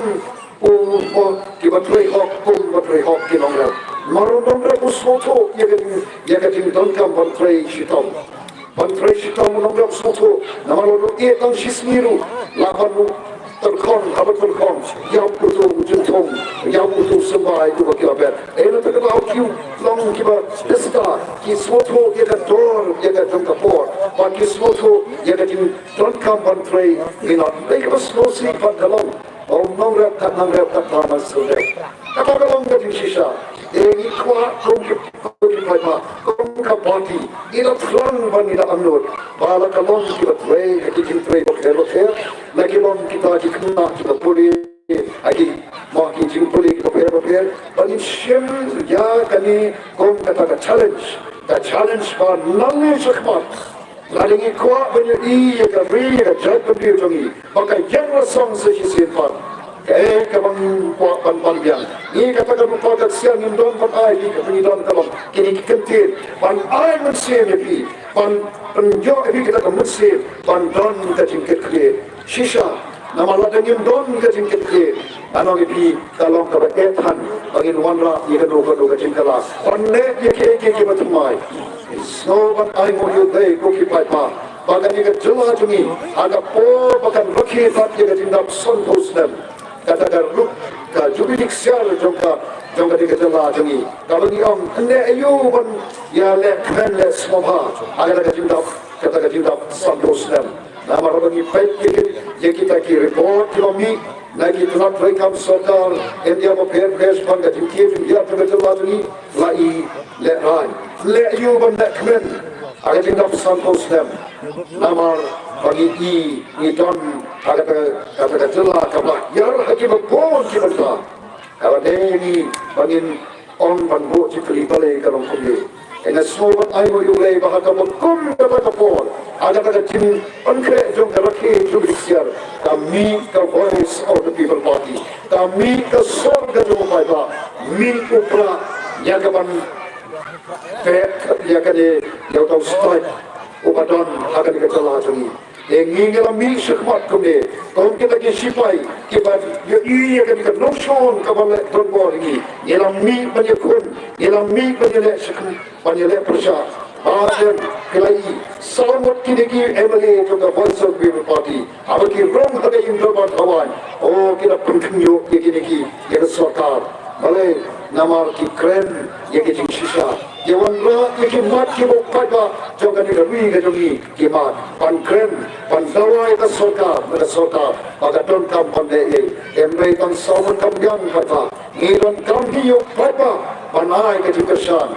u, u kiba trei hok kum ba trei hok ki nongrep. Namar u nongrep u sngewthuh ïa ka jing, ïa ka jingdonkam ban trei shitom. Ban trei shitom u nongrep u sngewthuh, namar lada u ïeh tang shi sngi ruh, lah ban u tyrkhong, haba tyrkhong, ïap uto u jingthung, ïap uto u symbai, uto ba ki la bet. Ei, na kata ka daw ki long kiba bista, ki sngewthuh ïa ka dor, ïa ka jong ka por, bad ki sngewthuh ïa ka jingdonkam ban trei minot. Ei, kaba sngewsih pat ka long, ym nongrep kat nongrep kat ba man sngewrep. Kata ka long ka jingshisha. Ei, ngi kwah kum ki, kum ki paidbah, kum ka party, ngi la thrang bad ngi la angnud ba la ka long kiba trei ha ki jingtrei bapher bapher, la ki long kita ki khynnah kiba pule ha ki, mo, ki jingpule kiba pher bapher, ba ngin shim ïa kane kum kata ka challenge, ka challenge ba nangne shakhmat, lada ngi kwah ban ïohi ïa ka ri, ïa ka jaitbynriew jong ngi, ba ka ïeng rasong sa shisien pat. Kaei kaba ngi kwah ban ban biang. Ngi kata ka rupa ka ksiar ngim don ban ai, ngi kaba ngi don ka long kine ki kyntien ban ai mynsiem ïa phi, ban pynïoh ïa phi kata ka mynsiem ban don ka jingkitkhlieh shisha. Namar lada ngim don ka jingkitkhlieh, nga ong ïa phi, ka long kaba eh than ba ngin wanrah ïa kano kano ka jingkylla, ban leh ïa kiei kiei kiba thymmai. Sngew ban ainguh ïa U Blei, ko ki paidbah, ba kane ka jylla jong ngi, ha ka por ba kan rakhe pat ïa ka jingdap sanphew snem, kata ka ruh ka jubili ksiar jong ka, jong kane ka jylla jong ngi, kaba ngi ong, ym leh aïu ban ïaleh kmen leh sngewbha ha kata ka jingdap, kata ka jingdap sanphew snem. Namar haba ngi peit ïa ki, ïa kita ki report kiba mih na ki tnat treikam sorkar India bapher bapher shaphang ka jingkhie jinghiar jong ka jylla jong ngi, la i lehrain. Leh aïu ban leh kmen ha ka jingdap sanphew snem? Namar ba ngi i, ngi don ha kata, kata ka jylla kaba hiar ha kiba bun ki bynta. Kaba dei ngi ba ngin ong ban buh jingkylli, balei ka long kumne. Te nga sngew ban ainguh ïa U Blei ba ha kaba kum kata ka por, ha kata ka jingpynkhreh jong ka rakhe jong ka ksiar, ka mih ka Voice of the People Party, ka mih ka sor ka jong u paidbah, mih u prah ïa ka ban peit ïa kane, ïa uta u stait uba don ha kane ka jylla jong ngi. Te ngi, ngi la mih shakhmat kumne kum kita ki shipai kiba ïohi ïa kane ka nongshun kaba leh donbor ïa ngi. Ngi la mih ban ïakhun, ngi la mih ban ïaleh shakhmat, ban ïaleh pyrshah. Hadien ki la i saw ngut kine ki M L A jong ka Voice of People Party, haba ki rung ha ka Ïing Dorbar Thawaiñ, oh, ki la pynkhynñiuh ïa kine ki, ïa ka sorkar. Balei? Namar ki kren ïa ki jingshisha. Ki wanrah ïa ki mat kiba u paidbah jong kane ka ri ka jong ngi ki mad. Ban kren, ban dawa ïa ka sorkar, na ka sorkar ba ka donkam ban leh ei. Ym dei tang saw ngut kam biang paidbah. Ngi donkam hi ïa u paidbah ban ai ka jingkyrshan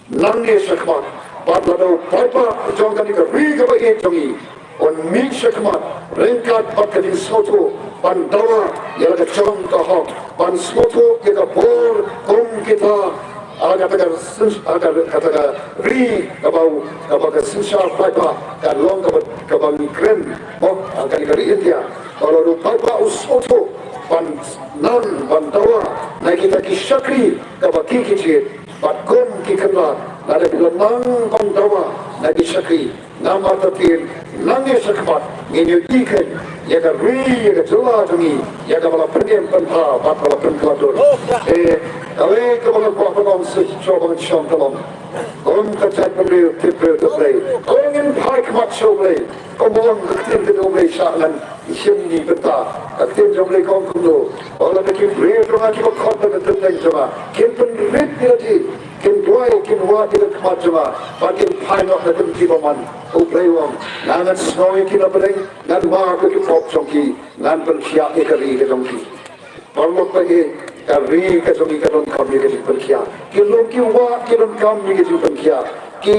nangne shakhmat. Bad lada u paidbah jong kane ka ri kaba ïeit jong ngi un mih shakhmat ryngkat bad ka jingsngewthuh ban dawa ïa la ka jong ka hok, ban sngewthuh ïa ka bor kum kita, ah, kata ka syn-, ah, ka, kata ka ri kaba, kaba ka synshar paidbah ka long kaba, kaba ngi kren, mo, ah, kane ka ri India. Ba lada u paidbah u sngewthuh ban nang ban dawa na kita ki shakri kaba ki ki jied, bad kum ki kynrad, lada ki la nang ban dawa na ki shakri, namar ta ktien nangne shakhmat ngin ïohi keiñ ïa ka ri, ïa ka jylla jong ngi, ïa kaba la pynim pynbha bad ba la pynkylla dur. Eh, kawei kaba nga kwah ban ong shuh shuh ba ngan shong ka long, kum ka jaitbynriew tip briew tip Blei, ko ngin phai khmat sha U Blei. Kumba ong ka ktien ka jong U Blei, shah ngan shim ïa ka bynta. Ka ktien jong U Blei ka ong kumno? Ba lada ki briew jong nga kiba khot da ka kyrteng jong nga kin pynrit ïa lade, kin duwai, kin wad ïa ka khmat jong nga, bad kin phai noh na ka kti ba man, U Blei u ong, nga ngan sngew ïa ki na bneng, ngan map ïa ki pop jong ki, ngan pynkhiah ïa ka ri ka jong ki. Paralok ba ïeit, ka ri ka jong ngi ka donkam ïa ka jingpynkhiah. Ki lum ki wah ki donkam ïa ka jingpynkhiah. Ki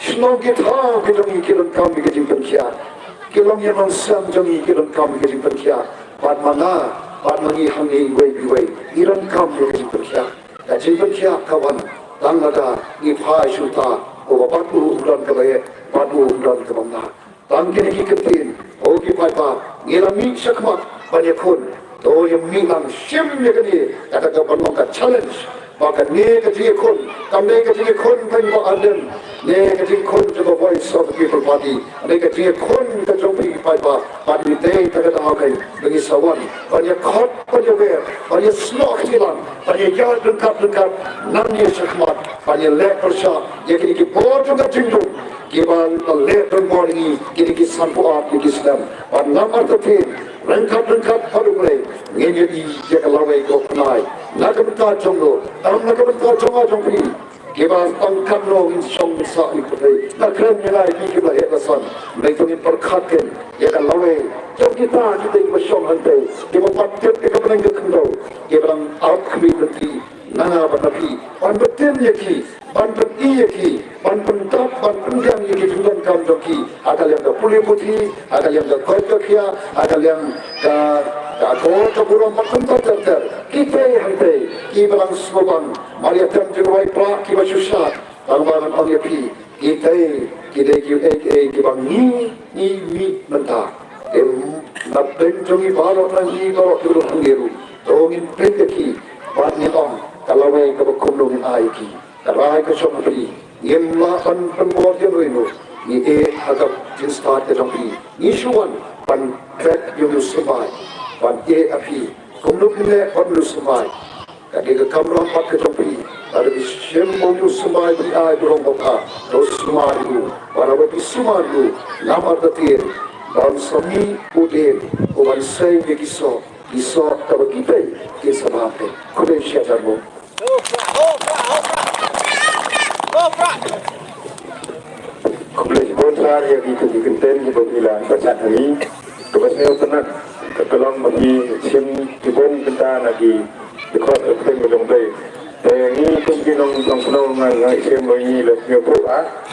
shnong ki thaw ki jong ngi ki donkam ïa ka jingpynkhiah. Ki longïing longsem jong ngi ki donkam ïa ka jingpynkhiah. Bad ma nga, bad ma ngi hangne iwei pa iwei, ngi donkam ïa ka jingpynkhiah. Ka jingpynkhiah ka wan tang lada ngi phai sha uta Uba bad u um don kaba eh, bad u um don kaba mnga. Tang kine ki kyntien, o ki paidbah, ngi la mih shakhmat ban ïakhun. To ïa mih lang shim ïa kane, kata ka ban long ka challenge. Ba kane ka jingïakhun, kam dei ka jingïakhun ka jong Bah Ardent, ne ka jingïakhun jong ka Voice of the People Party, ne ka jingïakhun ka jong phi ki paidbah, bad ngi dei ta ka daw kein ba ngi sa wan ban ïakhot, ban ïawer, ban ïasnoh kti lang, ban ïaïaid ryngkat ryngkat, nang ïa shakhmat, ban ïaleh pyrshah ïa kine ki bor jong ka jingdum kiba la leh donbor ïa ngi kine ki sanphew ar tylli ki snem. Bad namar kata, ryngkat ryngkat bad U Blei, ngin ïohi ïa ka lawei ka pynai na ka bynta jong no, tam na ka bynta jong nga jong phi. Kiba tang katno ngin shong sah ïa U Blei, nga kren ïa ngi kiba heh ba san, hynrei to ngin pyrkhat kein ïa ka lawei jong kita, kita kiba shong hangtei, kiba pat tip ïa ka bneng ka khyndew, kiba dang ap khmih lynti na nga bad na phi, ban btin ïa ki, ban pyni ïa ki, ban pyndap, ban pynbiang ïa ki jingdonkam jong ki, ha ka liang ka pule puthi, ha ka liang ka koit ka khiah, ha ka liang ka, ka akor ka burom bad kumta ter ter. Kitei hangtei kiba dang sngewbang, mar ïa tem jingrwai prah kiba shu shad, tang ba ngan ong ïa phi, kitei ki dei kiei kiei kiba ngi, ngi mih mynta. Em, na pdeng jong ngi baroh, na ngi baroh kiba don hangne ruh, to ngin peit ïa ki bad ngin ong ka lawei kaba kumno ngin ai ïa ki. Ka rai ka shong ha phi, ngim lah ban pynbor ïa uno uno. Ngi ïeh ha ka jingstad ka jong phi. Ngi shu wan ban peit ïa u symbai, ban ïeh ha phi kumno phi leh bad u symbai. Ka dei ka kamram pat ka jong phi. Lada phi shim ba u symbai phi ai u rong ba bha, to sumar ïa u. Bad haba phi sumar ïa u, namar kata, ban sa mih u dieng uban sei ïa ki soh, ki soh kaba kitei kin sa bha. Khublei shibun. Khublei shibun sir ïa kito ki kyntien kiba phi la pynshai ha ngi. Kaba sngewtynnat ka long ba ngi shim ki bun bynta na ki dkhot ka ktien ka jong U Blei. Te ngi kum ki nong, nongshong shnong nga, nga shim ba ngi la sngewthuh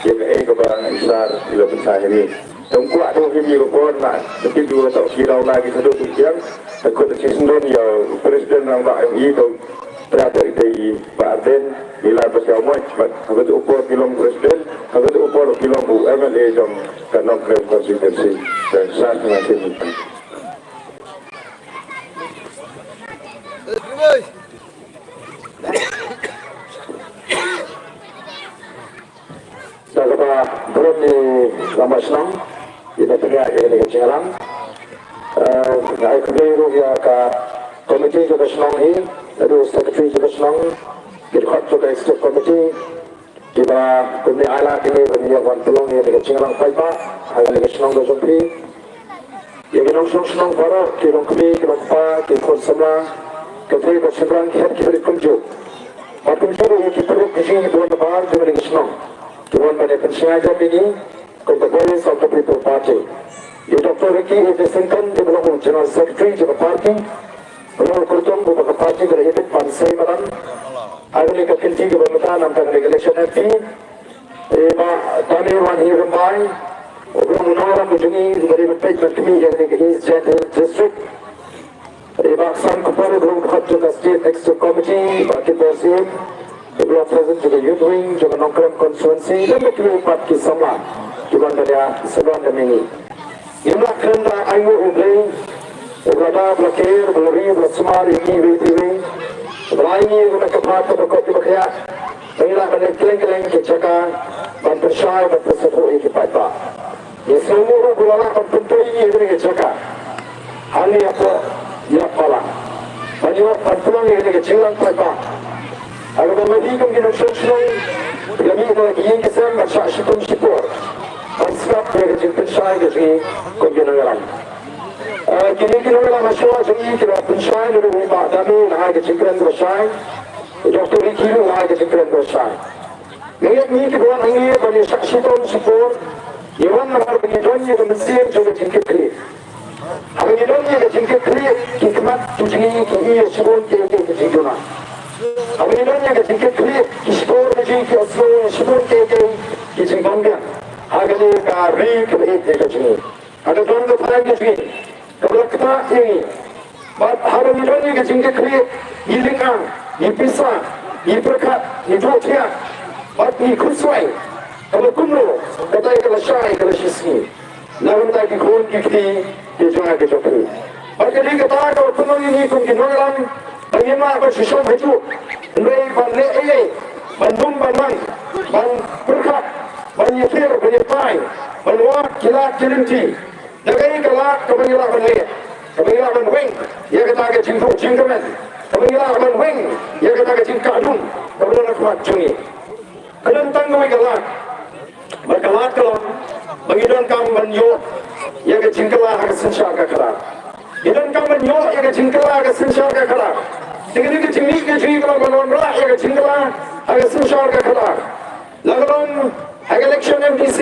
ïa kaei kaba ngi sir ki la pynshai ha ngi. Te ym kwah to shim ïa ka por, nga da tip ïa ka, to ki daw la ki shaduh ki kiang. Te kut da shisien don ïa u President Rangbah M E to Pra te te i Bah Ardent, i la ba siaw moi, but ha katu u por ki long president, ha katu u por ki long u M L A jong ka Nongkrem constituency. Te sa sa nga sini. Da kaba burom ïa i Rangbah Shnong, i ba pynïaid ïa kane ka jingïalang. Eh, nga ai khublei ruh ïa ka komiti jong ka shnong hi, ïa u secretary jong ka shnong, ki dkhot jong ka executive committee, kiba kumne ai lad ïa ngi ban ïa wan pynlong ïa kane ka jingïalang paidbah ha kane ka shnong ka jong phi. Ïa ki nongshong shnong baroh, ki longkmie, ki longkpa, ki khun samla, ki kynthei bad shynrang, ki heh ki barit kumjuh. Bad kumjuh ruh ïa ki paralok ki jong ngi kiba wan nabar jong kane ka shnong, kiba wan ban ïa pynshai jam ïa ngi kum ka Voice of the People Party. Ïa u Doctor Ricky A J Syngkon, uba long u General Secretary jong ka party, uba long u kyrtong uba ka party ka la ïa bit ban sei madan ha kane ka kynti kaba mynta na ka bynta ka election M P. I Bah Dame Wanhee Rymbai, uba long u nongïalam jong ngi, uba dei ban peit ban khmih ïa kane ka East Jaintia Hills District. I Bah Sam Kupar, uba long u dkhot jong ka State Executive Committee, Bah Kitbor Syiem, uba long President jong ka Youth Wing jong ka Nongkrem Constituency, lem bad kiwei pat ki samla kiba wan ban ïa sngewbha ïa ngi. Ngim lah kren da ainguh U Blei uba la da, uba la ker, uba la ri, uba la sumar ïa ngi iwei pa iwei, uba la ai ngi ruh ka pyrthei kaba koit kaba khiah, ba ngin lah ban leit kylleng kylleng ki jaka ban pynshai, ban pynsngewthuh ïa ki paidbah. Ngi sngewnguh ruh ba u la lah ban pyntrei ïa ngi ha kane ka jaka, hangne hapoh ïap balang, ban ïoh ban pynlong ïa kane ka jingïalang paidbah. Ha kaba ma ngi kum ki nongshong shnong ngi la mih na ki ïing ki sem ban shah shitom shipor ban sngap ïa ka jingpynshai ka jong ngi kum ki nongïalam. Eh, kine ki nongïalam hashuwa jong ngi ki la pynshai, naduh u Bah Dame u la ai ka jingkren kaba shai, u Doctor Ricky ruh u la ai ka jingkren kaba shai. Ngi, ngi kiba wan hangne ban ïa shah shitom shipor, ngi wan namar ba ngi don ïa ka mynsiem jong ka jingkitkhlieh. Haba ngi don ïa ka jingkitkhlieh, ki khmat ki jong ngi ki ïohi ïa shibun kiei kiei ki jingduna. Haba ngi don ïa ka jingkitkhlieh, ki shipor ki jong ngi ki ïohsngew ïa shibun kiei kiei ki jingbym biang ha kane ka ri kaba ïeit ïa ka jong ngi. Ha ka jong ka thaiñ ka jong ngi kaba la ktah ïa ngi. Bad haba ngi don ïa ka jingkitkhlieh, ngi lyngngoh, ngi pisa, ngi pyrkhat, ngi duh thiah, bad ngi khuslai. Kaba kumno, kata ka la shai, ka la shisngi. Na ka bynta ki khun ki kti, ki jong nga ki jong phi. Bad ka dei kata kaba pynlong ïa ngi kum ki nongïalam, ba ngin lah ban shu shong hajuh. Hynrei ban leh ei ei, ban lum ban mang, ban pyrkhat, ban ïathir, ban ïatai, ban wad ki lad ki lynti. Da kaei ka lad kaba ngi lah ban leh, kaba ngi lah ban weng ïa kata ka jingduh jingkyrmen, kaba ngi lah ban weng ïa kata ka jingkah dum kaba don ha khmat jong ngi. Ka don tang kawei ka lad. Bad ka lad ka long ba ngi donkam ban ïoh ïa ka jingkylla ha ka synshar ka khadar. Ngi donkam ban ïoh ïa ka jingkylla ha ka synshar ka khadar. Te kane ka jingmih ka jong ngi ka long ban wanrah ïa ka jingkylla ha ka synshar ka khadar. La ka long ha ka election M D C,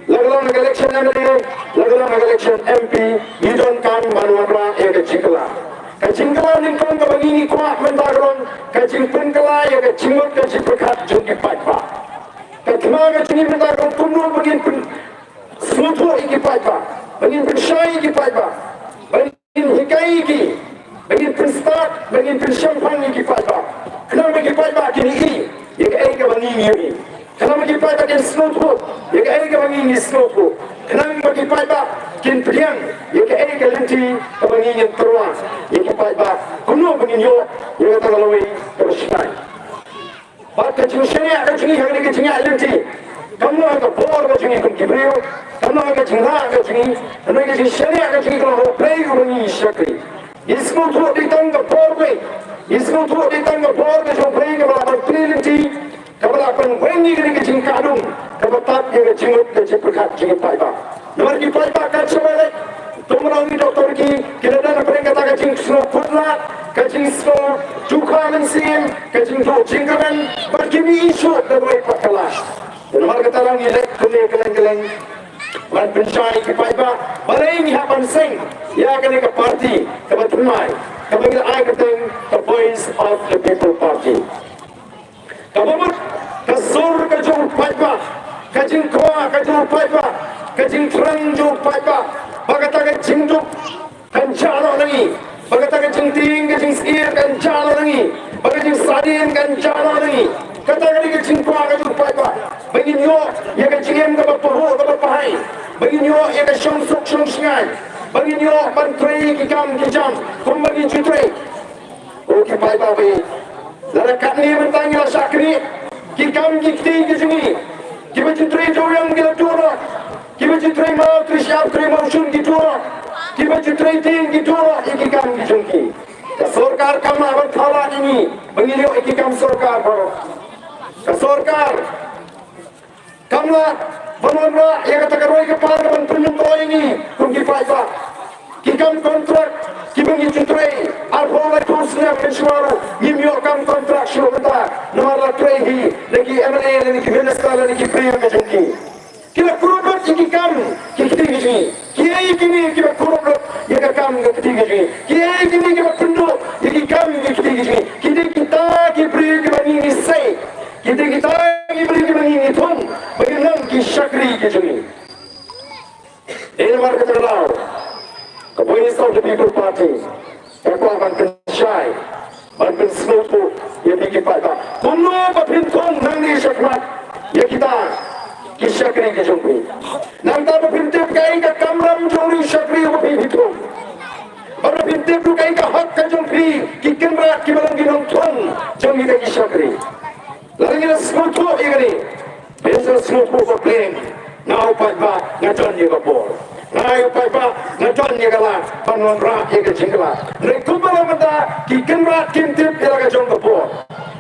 la ka long ha ka election M L A, la ka long ha ka election M P, ngi donkam ban wanrah ïa ka jingkylla. Ka jingkylla nyngkong kaba ngi ngi kwah mynta ka long ka jingpynkylla ïa ka jingmut ka jingpyrkhat jong ki paidbah. Ka thma ka jong ngi mynta ka long kumno ba ngin pynsngewthuh ïa ki paidbah, ba ngin pynshai ïa ki paidbah, ba ngin hikai ïa ki, ba ngin pynstad, ba ngin pynshemphang ïa ki paidbah. Khnang ba ki paidbah kin ïohi ïa kaei kaba ngi ngi ïohi. Khnang ba ki paidbah kin sngewthuh ïa kaei kaba ngi ngi sngewthuh. Khnang ba ki paidbah kin pdiang ïa kaei ka lynti kaba ngi ngin tyrwa ïa ki paidbah. Kumno ba ngin ïoh ïa kata ka lawei kaba shai. Bad ka jingshaniah ka jong ngi ha kane ka jingïaid lynti kam long ha ka bor ka jong ngi kum ki briew, kam long ha ka jingrah ka jong ngi, hynrei ka jingshaniah ka jong ngi ka long ha U Blei uba ngi shakri. Ngi sngewthuh dei tang ka bor kawei, ngi sngewthuh dei tang ka bor ka jong U Blei kaba lah ban plie lynti, kaba lah ban weng ïa kane ka jingkah dum, kaba tad ïa ka jingmut ka jingpyrkhat jong ki paidbah. Namar ki paidbah kat shaba leit, to mynta ngi doktor ki, ki la don hapdeng kata ka jingsngew khutlai, ka jingsngew jukha mynsiem, ka jingduh jingkyrmen, bad kim ïohi shuh da kawei pat ka lad. Namar kata la ngi leit kumne kylleng kylleng ban pynshai ki paidbah, balei ngi hap ban seng ïa kane ka party kaba thymmai, kaba ngi la ai kyrteng The Voice of the People Party. Kaba mut ka sur ka jong u paidbah, ka jingkwah ka jong u paidbah, ka jingthrang jong u paidbah, ba kata ka jingduk kan jah noh na ngi, ba kata ka jingtieng ka jingsyier kan jah noh na ngi, ba ka jingsahdien kan jah noh na ngi. Kata ka dei ka jingkwah ka jong u paidbah, ba ngin ïoh ïa ka jingim kaba pahuh kaba pahai, ba ngin ïoh ïa ka shongsuk shongshngaiñ, ba ngin ïoh ban trei ki kam ki jam kumba ngin ju trei. Ko ki paidbah ba ïeit, lada katne mynta ngi la shah knieh, ki kam ki kti ki jong ngi, kiba ju trei dewïong ki la duh noh, kiba ju trei maw trei shyiap trei maw shun ki duh noh, kiba ju trei tieng ki duh noh ïa ki kam ki jong ki. Ka sorkar kam lah ban thaw lad ïa ngi ba ngin ïoh ïa ki kam sorkar baroh. Ka sorkar kam lah ban wanrah ïa kata ka roi ka par ban pynmyntoi ïa ngi kum ki paidbah. Ki kam kontrak kiba ngi ju trei arphew laiphew snem mynshuwa ruh ngim ïoh kam kontrak shuh mynta namar la trei hi da ki M L A lane ki minister lane ki briew ka jong ki. Ki la kurup lut ïa ki kam ki kti ki jong ngi. Kiei kine kiba kurup lut ïa ka kam ka kti ka jong ngi? Kiei kine kiba pynduh ïa ki kam ki kti ki jong ngi? Ki dei kita ki briew kiba ngi ngi sei. Ki dei kita ki briew kiba ngi ngi thung ba kin long ki shakri ki jong ngi. Dei namar kata ka daw ka Voice of the People Party ka kwah ban pynshai, ban pynsngewthuh ïa phi ki paidbah. Kumno ba phin thung nangne shakhmat ïa kita ki shakri ki jong phi? Nangta ba phin tip kaei ka kamram jong u shakri uba phi phi thung. Bad ba phin tip ruh kaei ka hok ka jong phi ki kynrad kiba long ki nongthung jong kita ki shakri. Lada ngi la sngewthuh ïa kane, phin sa sngewthuh ba pleng nga u paidbah nga don ïa ka bor. Nga u paidbah nga don ïa ka lad ban wanrah ïa ka jingkylla. Hynrei kumba long mynta ki kynrad kim tip ïa la ka jong ka bor.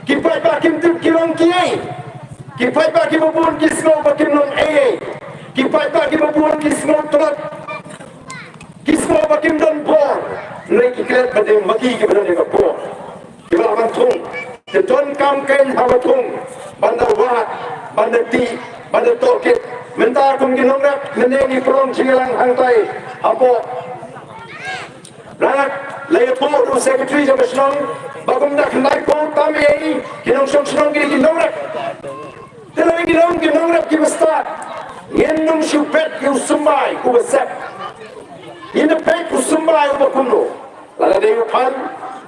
Ki paidbah kim tip ki long kiei. Ki paidbah kiba bun ki sngew ba kim long ei ei. Ki paidbah kiba bun ki sngew tlot. Ki sngew ba kim don bor. Hynrei ki klet ba dei ma ki kiba don ïa ka bor. Kiba lah ban thung. Te donkam kein haba thung ban da wad, ban da tih, ban da tohkit. Mynta kum ki nongrep mynne ngi pynlong jingïalang hangtai hapoh Rangad. La ïathuh da u secretary jong ka shnong ba kum da khyndai phew tam ei ki nongshong shnong ki dei ki nongrep. Te lada ngi long ki nongrep kiba stad, ngin ym shu bet ïa u symbai uba sep. Ngin da bet u symbai uba kumno. Lada dei u Phan,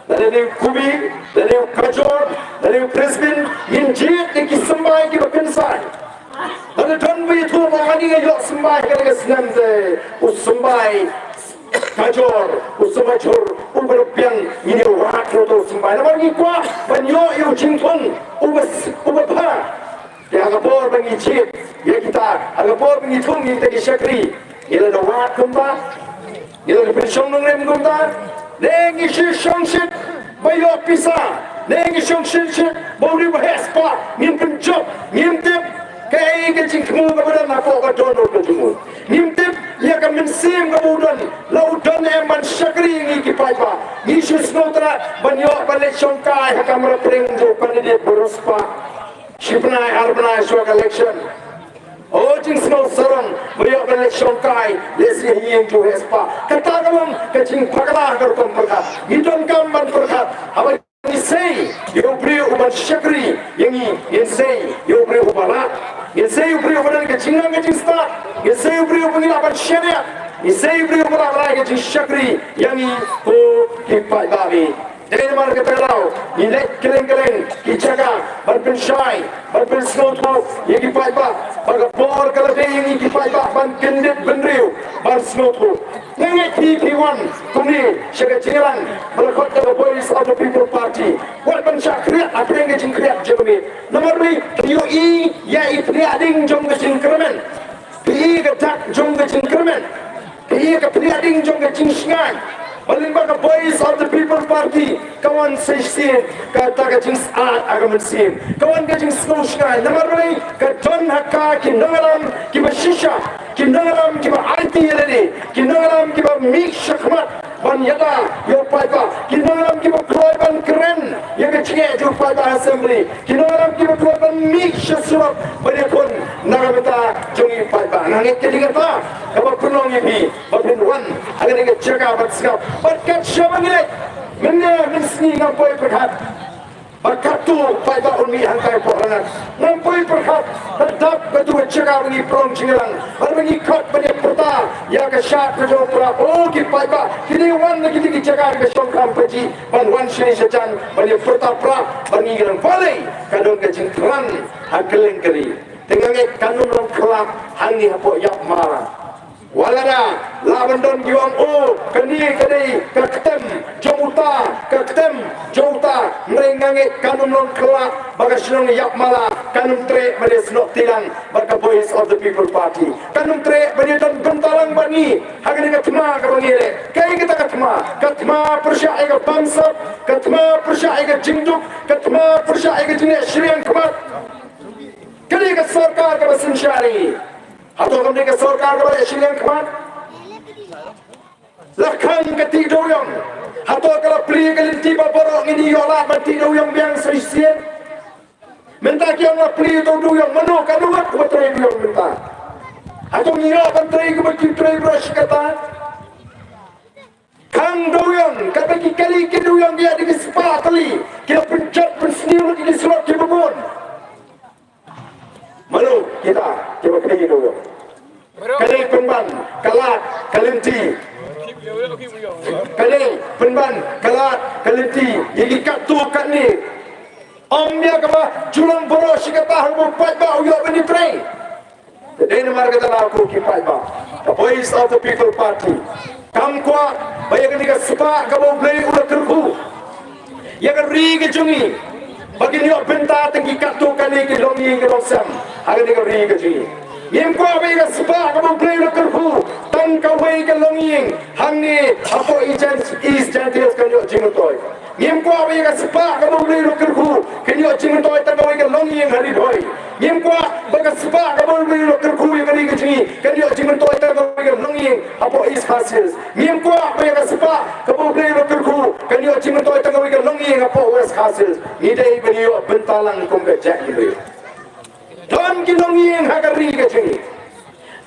lada dei u Kubi, lada dei u Kajor, lada dei u Brisbane, ngin jied ïa ki symbai kiba kynsai. Lada don ba ïathuh ba ngi ïoh symbai ha kane ka snem te, u symbai kajor, u symbai jhur, u ba la biang, ngin ïa wad ïa uto u symbai. Namar ngi kwah ban ïoh ïa u jingthung uba, uba bha. Te ha ka por ba ngi jied ïa kita, ha ka por ba ngi thung ïa kita ki shakri, ngi la da wad kumta, ngi la da pynshong nongrim kumta, ne ngi shu shongshit ba ïoh pisa, ne ngi shongshit shit ba u dei ba heh spah, ngim pynjop, ngim tip kaei ka jingthmu kaba don hapoh ka dohnud ka jong u. Ngim tip ïa ka mynsiem kaba u don, la u don em ban shakri ïa ngi ki paidbah. Ngi shu sngewtynnat ban ïoh ban leit shongkai ha kamra pdeng jong u candidate ba riewspah. Shi bnai ar bnai shuwa ka election. O jingsngew sarong ba ïoh ban leit shongkai lehse ha ïing jong u heh spah. Kata ka long ka jingpakla ha ka rukom pyrkhat. Ngi donkam ban pyrkhat. Haba ngi sei ïa u briew uban shakri ïa ngi, ngin sei ïa u briew uba lah. Ngin sei ïa u briew uba don ka jingnang ka jingstad. Ngin sei ïa u briew uba ngi lah ban shaniah. Ngin sei ïa u briew uba lah ban ai ka jingshakri ïa ngi ko ki paidbah. Dei namar kata ka daw ngi leit kylleng kylleng ki jaka ban pynshai, ban pynsngewthuh ïa ki paidbah ba ka por ka la dei ïa ngi ki paidbah ban kyndit bynriew, ban sngewthuh. Nga ngeit phi phi wan kumne sha ka jingïalang ba la khot da ka Voice of the People Party, wat ban shah khriat hapdeng ka jingkhriat jong me. Namar me ïohi ïa i phniah ding jong ka jingkyrmen. Phi i ka dak jong ka jingkyrmen. Phi i ka phniah ding jong ka jingshngaiñ. Ba lyngba ka Voice of the People Party ka wan sa shisien kata ka jingsat ha ka mynsiem. Ka wan ka jingsngew shngaiñ. Namar balei? Ka don ha ka ki nongïalam kiba shisha, ki nongïalam kiba aiti ïa lade, ki nongïalam kiba mih shakhmat ban ïada ïa u paidbah, ki nongïalam kiba kloi ban kren ïa ka jingeh jong u paidbah ha Assembly, ki nongïalam kiba kloi ban mih sha surok ban ïakhun na ka bynta jong u paidbah. Nga ngeit ka dei kata kaba pynlong ïa phi ba phin wan ha kane ka jaka ban sngap. Bad kat shaba ngi leit mynne mynsngi, ngam poi pyrkhat ba katto paidbah un mih hangtai hapoh Rangad. Ngam poi pyrkhat ba dap katto ka jaka ba ngi pynlong jingïalang, ba ngi khot ban ïa pyrta ïa ka shad ka jong u prah. O ki paidbah, kine wan na kine ki jaka ka shongkham pajih ban wan shane shajan ban ïa pyrta prah, ban ïa nang. Balei? Ka don ka jingthrang ha kylleng ka ri. Te nga ngeit kan ym long khyllah hangne hapoh Ïapmala. Wat lada lah ban don kiba ong, o, kane ka dei ka ktem jong uta, ka ktem jong uta. Hynrei nga ngeit kan ym long khyllah ba ka shnong Ïapmala kan ym treh ban ïa snoh kti lang bad ka Voice of the People Party. Kan ym treh ban ïa don bynta lang bad ngi ha kane ka thma kaba ngi leh. Kaei kata ka thma? Ka thma pyrshah ïa ka bamsap, ka thma pyrshah ïa ka jingduk, ka thma pyrshah ïa ka jingleh shiliang khmat. Kane ka sorkar kaba synshar ïa ngi. Hato kam dei ka sorkar kaba leh shiliang khmat? La khang ka tih dewiong. Hato ka la plie ka lynti ba baroh ngin ïoh lad ban tih dewiong biang sa shisien? Mynta ki ong la plie to dewiong, mano ka dei wat kaba trei dewiong mynta? Hato ngi ïoh ban trei kaba ki trei baroh shi katta? Khang dewiong, kata ki kali ki dewiong ki ïa dei ki spah tylli, ki la pynjot pynsniew lut ki surok kiba bun. Mano kita kiba kali dewiong? Ka dei pynban ka lad ka lynti. Ka dei pynban ka lad ka lynti ïa ki katto katne. Ym ïa kaba ju long baroh shi katta haba u paidbah u ïoh ban ïatrei. Te dei namar kata la ko ki paidbah, ka Voice of the People Party kam kwah ba ïa kane ka spah kaba U Blei u la kyrkhu ïa ka ri ka jong ngi, ba kin ïoh bynta tang ki katto katne ki longïing ki longsem ha kane ka ri ka jong ngi. Ngim kwah ba ïa ka spah kaba U Blei u la kyrkhu tang kawei ka longïing hangne hapoh East Jaintia Hills kan ïoh jingmyntoi. Ngim kwah ba ïa ka spah kaba U Blei u la kyrkhu kan ïoh jingmyntoi tang kawei ka longïing ha Ri Bhoi. Ngim kwah ba ka spah kaba U Blei u la kyrkhu ïa ka ri ka jong ngi kan ïoh jingmyntoi tang kawei ka longïing hapoh East Khasi Hills. Ngim kwah ba ïa ka spah kaba U Blei u la kyrkhu kan ïoh jingmyntoi tang kawei ka longïing hapoh West Khasi Hills. Ngi dei ban ïoh bynta lang kum ka jaitbynriew. Don ki longïing ha ka ri ka jong ngi.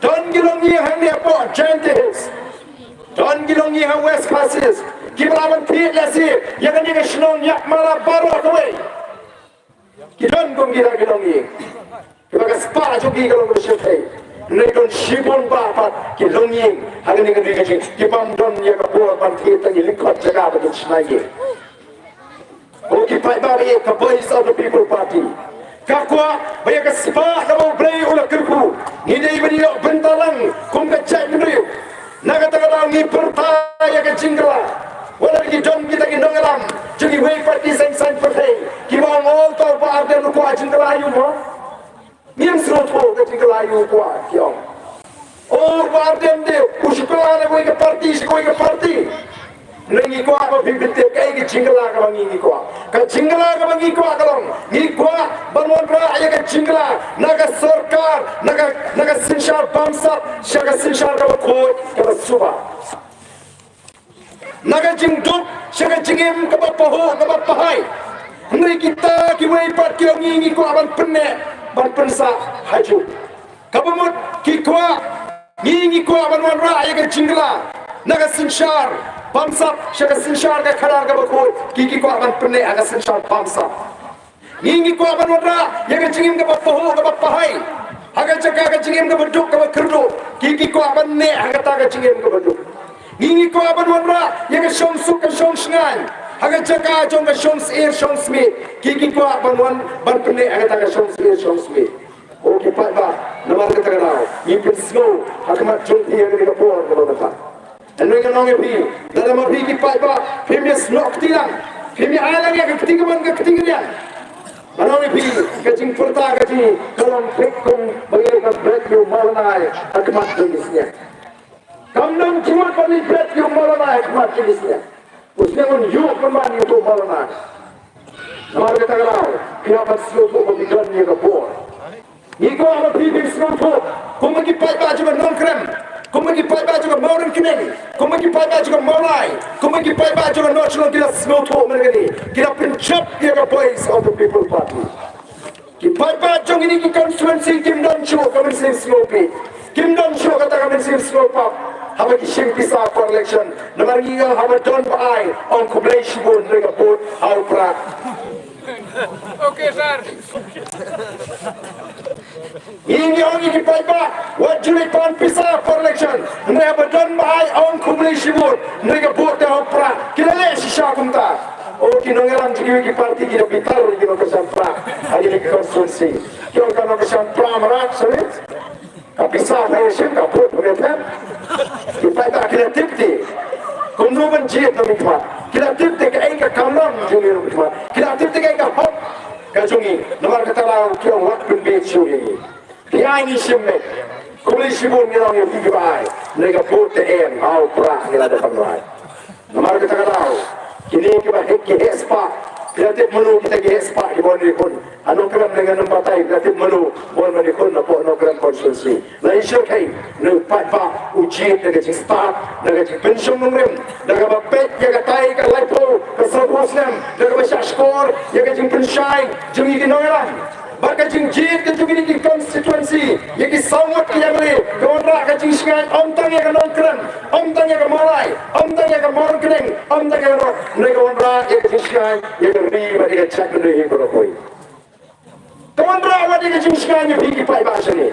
Don ki longïing hangne hapoh Jaintia Hills. Don ki longïing ha West Khasi Hills kiba lah ban thied lehse ïa kane ka shnong Ïapmala baroh kawei. Ki don kum kita ki longïing kiba ka spah jong ki ka long kaba shyrkhei. Hynrei don shibun bah pat ki longïing ha kane ka ri ka jong ngi ki bym don ïa ka bor ban thied tang ïa lyngkot jaka ba kin shna ïing. Ko ki paidbah, ka Voice of the People Party Ka kwah ba ïa ka spah kaba U Blei u la kyrkhu, ngi dei ban ïoh bynta lang kum ka jaitbynriew. Na kata ka daw ngi pyrta ïa ka jingkylla. Wat la ki don kita ki nongïalam jong kiwei pat ki seng saiñ pyrthei kiba ong, o, uta u Bah Ardent u kwah jingkylla ïa u mo. Ngim sngewthuh ka jingkylla ïa u kwah, ki ong. O, Bah Ardent de u shu kylla na kawei ka party sha kawei ka party. Hynrei ngi kwah ba phi bit tip kaei ka jingkylla kaba ngi, ngi kwah. Ka jingkylla kaba ngi kwah ka long, ngi kwah ban wanrah ïa ka jingkylla na ka sorkar, na ka, na ka synshar bamsap sha ka synshar kaba khuid kaba suba. Na ka jingduk sha ka jingim kaba pahuh kaba pahai. Hynrei kita kiwei pat ki ong, ngi, ngi kwah ban pynneh, ban pynsah hajuh. Kaba mut ki kwah, ngi, ngi kwah ban wanrah ïa ka jingkylla na ka synshar bamsap sha ka synshar ka khadar kaba khuid, ki, ki kwah ban pynneh ha ka synshar bamsap. Ngi, ngi kwah ban wanrah ïa ka jingim kaba pahuh kaba pahai ha ka jaka ka jingim kaba duk kaba kyrduh, ki, ki kwah ban neh ha kata ka jingim kaba duk. Ngi, ngi kwah ban wanrah ïa ka shongsuk ka shongshngaiñ ha ka jaka jong ka shongsyier shongsmit, ki, ki kwah ban wan ban pynneh ha kata ka shongsyier shongsmit. O ki paidbah, namar kata ka daw ngi pynsngew ha khmat jong phi ha kane ka por kaba mynta. Hynrei ngan ong ïa phi, lada ma phi ki paidbah phim ïasnoh kti lang, phim ïa ai lang ïa ka kti kamon ka kti kadiang, ngan ong ïa phi, ka jingpyrta ka jong ngi ka long thik kum ba ngi leit ban bret ïa u Mawlana ha khmat jong ki sniang. Kam don jingmut ban leit bret ïa u Mawlana ha khmat jong ki sniang. U sniang un ïuh pynban ïa uto u Mawlana. Namar kata ka daw phi hap ban sngewthuh ba phi don ïa ka bor. Ngi kwah ba phi, phin sngewthuh, kumba ki paidbah jong ka Nongkrem, kumba ki paidbah jong ka Mawryngkneng, kumba ki paidbah jong ka Mawlai, kumba ki paidbah jong ka North Shillong ki la sngewthuh mynne kane, ki la pynjop ïa ka Voice of the People Party. Ki paidbah jong kine ki constituency kim don shuh ka mynsiem sngewbha, kim don shuh kata ka mynsiem sngewbha haba ki shim pisa for election. Namar ngi ong haba don ba ai, ong khublei shibun, hynrei ka vote ha u prah. Okay, sir. Ngi, ngi ong ïa ki paidbah, wat ju leit pan pisa for election, hynrei haba don ba ai, ong khublei shibun, hynrei ka vote te ha u prah. Ki la leh shisha kumta. O ki nongïalam jong kiwei ki party ki la bitar ïa ki nongkyrshan prah ha kine ki constituency. Ki ong ka nongkyrshan prah mrad sawit. Ka pisa pha ïashim, ka vote pha ïathem. Ki paidbah ki la tip te kumno ban jied na miet khmat. Ki la tip te kaei ka kamram jong ngi na miet khmat. Ki la tip te kaei ka hok ka jong ngi. Namar kata la ki ong wat pynbiej shuh ïa ngi. Phi ai ngi shim beit. Khublei shibun ngi ong ïa phi kiba ai. Hynrei ka vote te em ha u prah ngi la dep ban rai. Namar kata ka daw kine kiba heh, ki heh spah, phi la tip mano kita ki heh spah kiba wan ri khun. Ha Nongkrem, lada ngam batai, phi la tip mano ba wan ri khun napoh Nongkrem constituency. La ïa sngewkheiñ, na u paidbah u jied da ka jingstad, da ka jingpynshong nongrim, da kaba peit ïa katai ka laiphew ka sawphew snem, da kaba shah shkor ïa ka jingpynshai jong ngi ki nongïalam. Bad ka jingjied ka jong kine ki constituency ïa ki saw ngut ki M L A ka wanrah ka jingshngaiñ, ym tang ïa ka Nongkrem, ym tang ïa ka Mawlai, ym tang ïa ka Mawryngkneng, ym tang ïa ka North, hynrei ka wanrah ïa ka jingshngaiñ ïa ka ri bad ïa ka jaitbynriew hi baroh kawei. Ka wanrah wat ïa ka jingshngaiñ ïa phi ki paidbah sha ngi.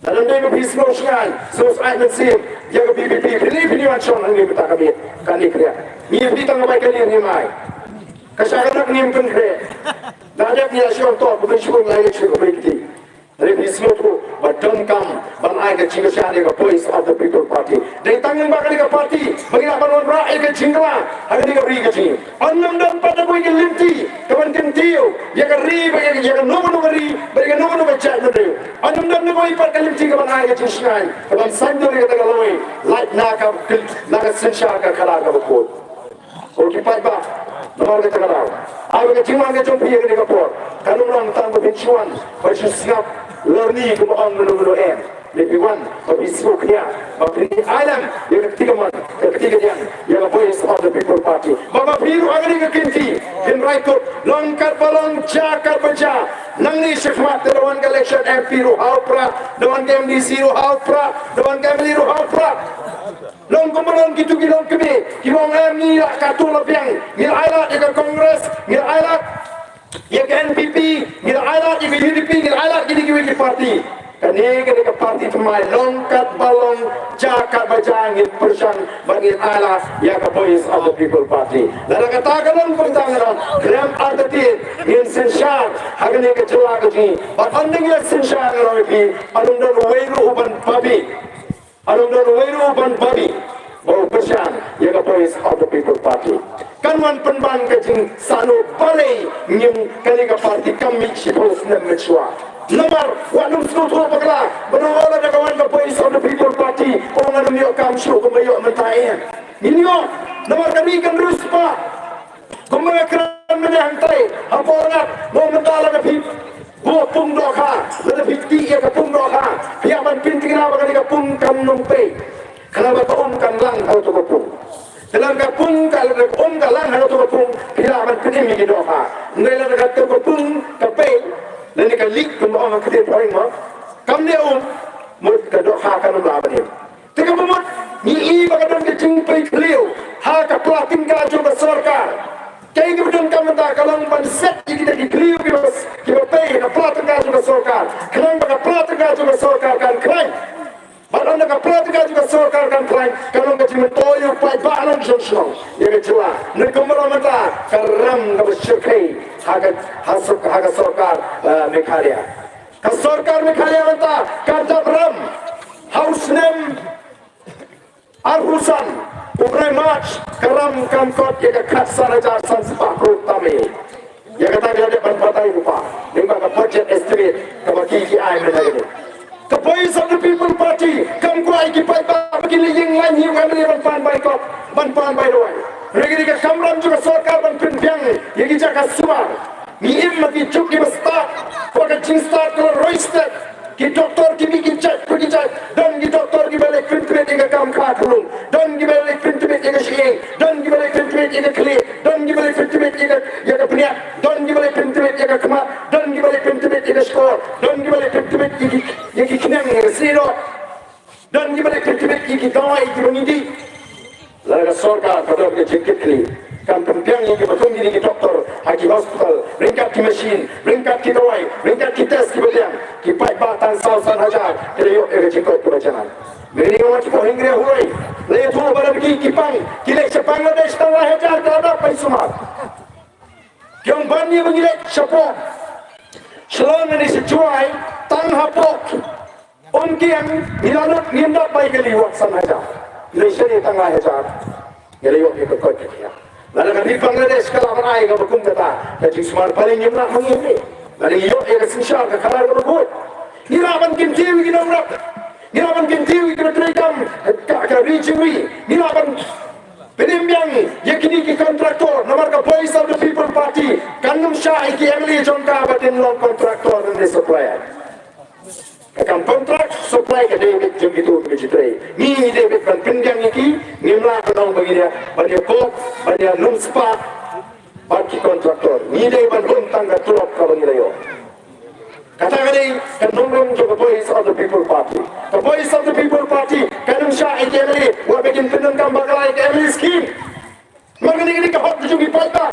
Lada ym dei ba phi sngewshngaiñ, sngewsih mynsiem ïa ka V P P, phi leh phi wan shong hangne mynta ka miet kane ka riat. Ngi ïa phi tang ka bai ka liang ngim ai. Ka sha ka dak ngim pynkhreh. Lada dep ngi la shong to, kumno shu la ïa shu ka bai kti. Hynrei phi sngewthuh ba donkam ban ai ka jingkyrshan ïa ka Voice of the People Party. Dei tang lyngba kane ka party ba ngi lah ban wanrah ïa ka jingkylla ha kane ka ri ka jong ngi. Ym don pat da kawei ka lynti kaban kyntiew ïa ka ri bad ïa ka, ïa kano kano ka ri bad ïa kano kano ka jaitbynriew. Ym don da kawei pat ka lynti kaban ai ka jingshngaiñ kaban saiñdur ïa kata ka lawei lait na ka, na ka synshar ka khadar kaba khuid. Ko ki paidbah, namar kata ka daw, ai ba ka jingwan ka jong phi ha kane ka por kan ym long tang ba phin shu wan ban shu sngap lorni kumba ong mano mano, em. Hynrei phi wan ba phi sngewkhia, ba phin ai lang ïa ka kti kamon, ka kti kadiang ïa ka Voice of the People Party. Ba, ba phi ruh ha kane ka kynti phin rai kut, long katba long, jia katba jia. Nangne shakhmat te da wan ka election M P ruh ha u prah, da wan ka M D C ruh ha u prah, da wan ka M L A ruh ha u prah. Long kumba long kito ki longkmie kiba ong, em, ngi lah katto la biang, ngi la ailad ïa ka Congress, ngi la ailad ïa ka N P P, ngi la ailad ïa ka U D P, ngi la ailad ïa kine kiwei ki party. Kane ka dei ka party thymmai, long katba long, jia katba jia, ngin pyrshang bad ngin ai lad ïa ka Voice of the People Party. Lada kata ka long kumta, nga ong khlem artatien ngin synshar ha kane ka jylla ka jong ngi. Bad ynda ngi la synshar, nga ong ïa phi, ym don uwei ruh uban babe. Ym don uwei ruh uban babe ba u pyrshang ïa ka Voice of the People Party. Kan wan pynban ka jingsahnud balei ngim, kane ka party kam mih shiphew snem mynshuwa. Namar wat nym sngewthuh bakla ba ong, oh, lada ka wan ka Voice of the People Party, oh, ngan ym ïoh kam shuh kumba ïoh mynta, em. Ngin ïoh, namar ka ri kan riewspah. Kumba nga kren mynne hangtai, hapoh Rngat, mo, mynta lada phi buh pung dohkha, lada phi tih ïa ka pung dohkha, phi hap ban pynthikna ba kane ka pung kam nym pei. Khnang ba ka um kan lang ha kato ka pung. Te lada ka pung ka, lada ka um ka lang ha kato ka pung, phi lah ban pynim ïa ki dohkha. Hynrei lada kato ka pung ka pei, lane ka leak kumba ong ha ka ktien phareng, mo, kam dei um, mut ka dohkha kan ym lah ban im. Te kaba mut ngi i ba ka don ka jingpynkhliew ha ka pla tyngka jong ka sorkar. Kaei kaba donkam mynta ka long ban set ïa kita ki khliew kiba, kiba pei ha ka pla tyngka jong ka sorkar, khnang ba ka pla tyngka jong ka sorkar kan khlaiñ. Bad ynda ka pla tyngka jong ka sorkar kan khlaiñ, ka long ka jingmyntoi ïa u paidbah nongshong shnong, ïa ka jylla. Hynrei kumba long mynta, ka ram kaba shyrkhei ha ka, ha sor-, ha ka sorkar, eh, Meghalaya. Ka sorkar Meghalaya mynta ka dap ram ha u snem arphew san, u bnai March, ka ram kam kot ïa ka khatsan hajar san spah klur tamate. Ïa kata ngi la dep ban batai ruh, lyngba ka budget estimate kaba ki, ki ai mynta ka dei. Ka Voice of the People Party kam kwah ïa ki paidbah ba kin leit ïeng lain hi u MLA ban pan bai kop, ban pan bai dawai. Hynrei ka dei ka kamram jong ka sorkar ban pynbiang ïa ki jaka sumar. Ngi im ha ki juk kiba stad, ba ka jingstad ka la roi stet. Ki doktor ki mih ki jait pa ki jait, don ki doktor kiba leit pyntbit ïa ka kam kha khunlung, don kiba leit pyntbit ïa ka shyieng, don kiba leit pyntbit ïa ka khlieh, don kiba leit pyntbit ïa ka, ïa ka bniat, don kiba leit pyntbit ïa ka khmat, don kiba leit pyntbit ïa ka shkor, don kiba leit pyntbit ïa ki, ïa ki khneng, ïa ka snieh doh. Don kiba leit pyntbit ïa ki dawai kiba ngi dih. Lada ka sorkar ka don ka jingkitkhlieh, kan pynbiang ïa kiba kum kine ki doktor ha ki hospital, ryngkat ki machine, ryngkat ki dawai, ryngkat ki test kiba biang, ki paidbah tang saw san hajar ki la ïoh ïa ka jingkoit kaba janai. Mynne nga wan shapoh Hyngrei Huroi, la ïathuh ba la ki, ki pang, ki leit sha Bangladesh tang lai hajar ki la dap bai sumar. Ki ong ban ïa ba ngi leit shapoh Shillong ne sha Jowai, tang hapoh Umkiang ngi la lut ngim dap bai kali, wat san hajar. Ngi leit shane tang lai hajar. Ngi la ïoh ïa ka koit ka khiah. Lada ka ri Bangladesh ka lah ban ai kaba kum kata ka jingsumar, balei ngim lah ma ngi? Lada ngi ïoh ïa ka synshar ka khadar kaba khuid, ngi lah ban kyntiew ïa ki nongrep, ngi lah ban kyntiew ïa kiba trei kam ka, ka ri jong ngi, ngi lah ban pynim biang ïa kine ki contractor. Namar ka Voice of the People Party kan ym shah ïa ki MLA jong ka ba kin long contractor ne supplier. Ka kam contract supply ka dei beit jong kito kiba ju trei. Ngi, ngi dei beit ban pynbiang ïa ki, ngim lah ban ong ba ngi dei ban ïa kop, ban ïa num spah bad ki contractor. Ngi dei ban rung tang ka tulop kaba ngi la ïoh. Kata ka dei ka nongrim jong ka Voice of the People Party. Ka Voice of the People Party kan ym shah ïa ki MLA wat ba kin pyndonkam bakla ïa ka MLA scheme. Namar kane ka dei ka hok ka jong ki paidbah.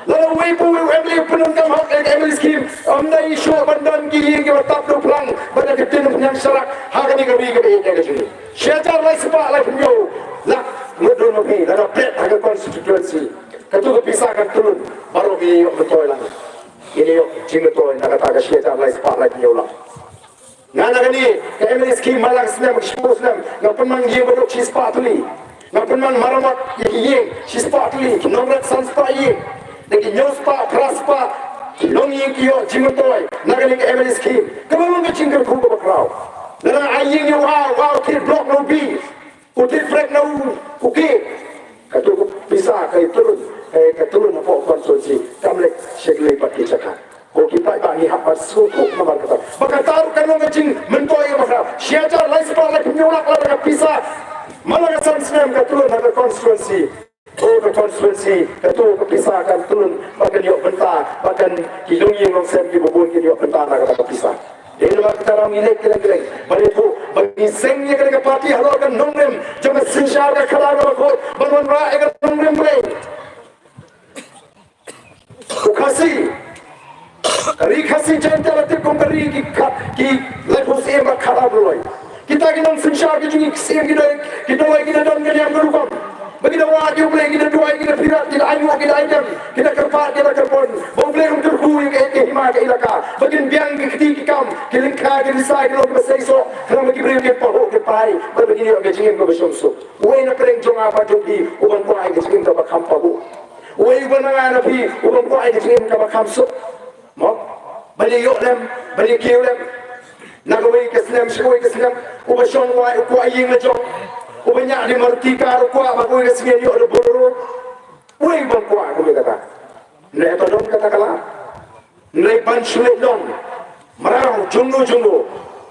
Lada uwei pa uwei u MLA u pyndonkam hok ïa ka MLA scheme, ym dei shuh ban don ki ïing kiba tap dewphlang bad da ka ktien pynïaid sharak ha kane ka ri kaba ïeit ka jong ngi. Shi hajar lai spah laiphew hynñiew lak ngut don ma phi, lada plet ha ka constituency, kato ka pisa kan tylun, baroh ngin ïoh myntoi lang. Ngin ïoh jingmyntoi na kata ka shi hajar lai spah laiphew hynñiew lak. Nga na kane ka MLA scheme man la ka snem, ka shiphew snem, nga pynman ïing baduk shispah tylli. Nga pynman maramot ïa ki ïing shispah tylli, ki nongrep san spah ïing. Da ki hynñiew spah, phra spah ki longïing ki ïoh jingmyntoi na kane ka MLA scheme. Kaba long ka jingkyrkhu kaba khraw. Lada ai ïing ïa u A, u A u thied block na u B, u thied brek na u, u K, kato ka pisa ka ïa tylun, eh, ka tylun hapoh constituency, kam leit sha ki lei bad ki jaka. Ko ki paidbah, ngi hap ban sngewthuh namar kata. Ba kata ruh kan long ka jingmyntoi kaba khraw. Shi hajar lai spah laiphew hynñiew lak, lada ka pisa man la ka san snem ka tylun ha ka constituency. Ko ka constituency, kato ka pisa kan tylun ba kan ïoh bynta, ba kan ki longïing longsem kiba bun kin ïoh bynta na kata ka pisa. Dei namar kata ruh ngi leit kylleng kylleng ban ïathuh ba ngi seng ïa kane ka party halor ka nongrim jong ka synshar ka khadar kaba khuid ban wanrah ïa ka nongrim Blei. U Khasi, ka ri Khasi Jaiñtia la tip kum ka ri ki kha-, ki laiphew syiem ki ksiem, ki da, ki da wai, ki da don ka niam ka rukom. Ba ki da wad ïa U Blei, ki da duwai, ki da pyrkhat, ki da ainguh, ki da aidem, ki da kyrpad, ki da kyrpon. Ba U Blei un kyrkhu ïa ka, ïa ka hima ka ilaka. Ba kin biang ki kti ki kam, ki lyngkha ki risa, ki long kiba seisoh. Khnang ba ki briew kin pahuh kin pahai. Ba kin ïoh ka jingim kaba shong suk. Uwei na pdeng jong nga bad jong phi, u ban kwah ïa ka jingim kaba kham pahuh. Uwei uba na nga na phi, u ban kwah ïa ka jingim kaba kham suk. Mo? Ban ïoh lem, ban ïoh kiew lem. Na kawei ka snem sha kawei ka snem, uba shong wai u kwah ïing la jong. Uba ñiah da Maruti car u kwah ba kawei ka sngi ïoh da Bolero. Uei ban kwah kumne kata. Hynrei to don kata ka lad. Hynrei ban shu leit long mraw jongno jongno,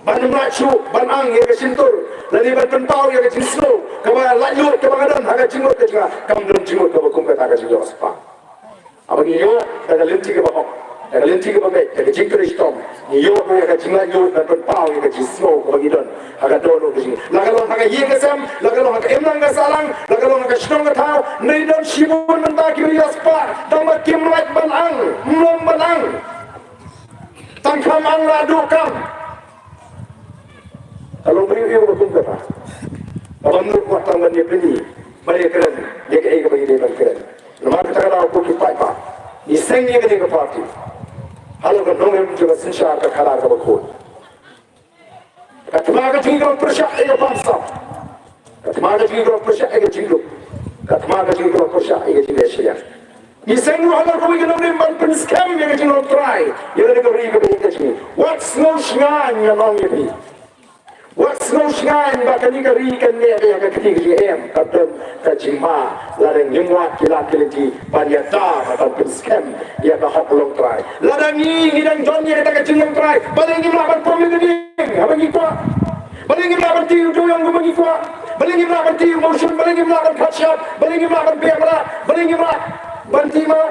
ban ym lah shuh ban ang ïa ka shyntur lane ban pynpaw ïa ka jingsngew kaba laitluid kaba nga don ha ka jingmut ka jong nga. Kam don jingmut kaba kum kata ka jingïoh spah. Haba ngi ïoh da ka lynti kaba hok, da ka lynti kaba beit, da ka jingtrei shitom, ngi ïoh ruh ïa ka jinglaitluid ban pynpaw ïa ka jingsngew kaba ngi don ha ka dohnud ka jong ngi. La ka long ha ka ïing ka sem, la ka long ha ka imlang ka sahlang, la ka long ha ka shnong ka thaw, ngi don shibun mynta kiba ïoh spah tang ba kim lait ban ang, ym lum ban ang. Tang kham ang la duh kam. Ka long briew ïa kaba kum kata. Kaba mut wat tang ban ïa pyni, ban ïa kren ïa kaei kaba ngi dei ban kren. Namar kata ka daw ko ki paidbah, ngi seng ïa kane ka party halor ka nongrim jong ka synshar ka khadar kaba khuid. Ka thma ka jong ngi ka long pyrshah ïa ka bamsap. Ka thma ka jong ngi ka long pyrshah ïa ka jingduk. Ka thma ka jong ngi ka long pyrshah ïa ka jingleh shiliang. Ngi seng ruh halor kawei ka nongrim ban pynskhem ïa ka jinglong trai ïa kane ka ri kaba ïeit ka jong ngi. Wat sngew shngaiñ, nga ong ïa phi. Wat sngew shngaiñ ba kane ka ri kan neh ïa ka kti ka jingim. Ka don ka jingma, lada ngim wad ki lad ki lynti ban ïada bad ban pynskhem ïa ka hok longtrai. Lada ngi, ngi dang don ïa kata ka jinglongtrai, balei ngim lah ban pom ïa ka dieng haba ngi kwah? Balei ngim lah ban tih u dewïong kumba ngi kwah? Balei ngim lah ban tih u mawshun? Balei ngim lah ban khat shap? Balei ngim lah ban beh mrad? Balei ngim lah ban tih maw?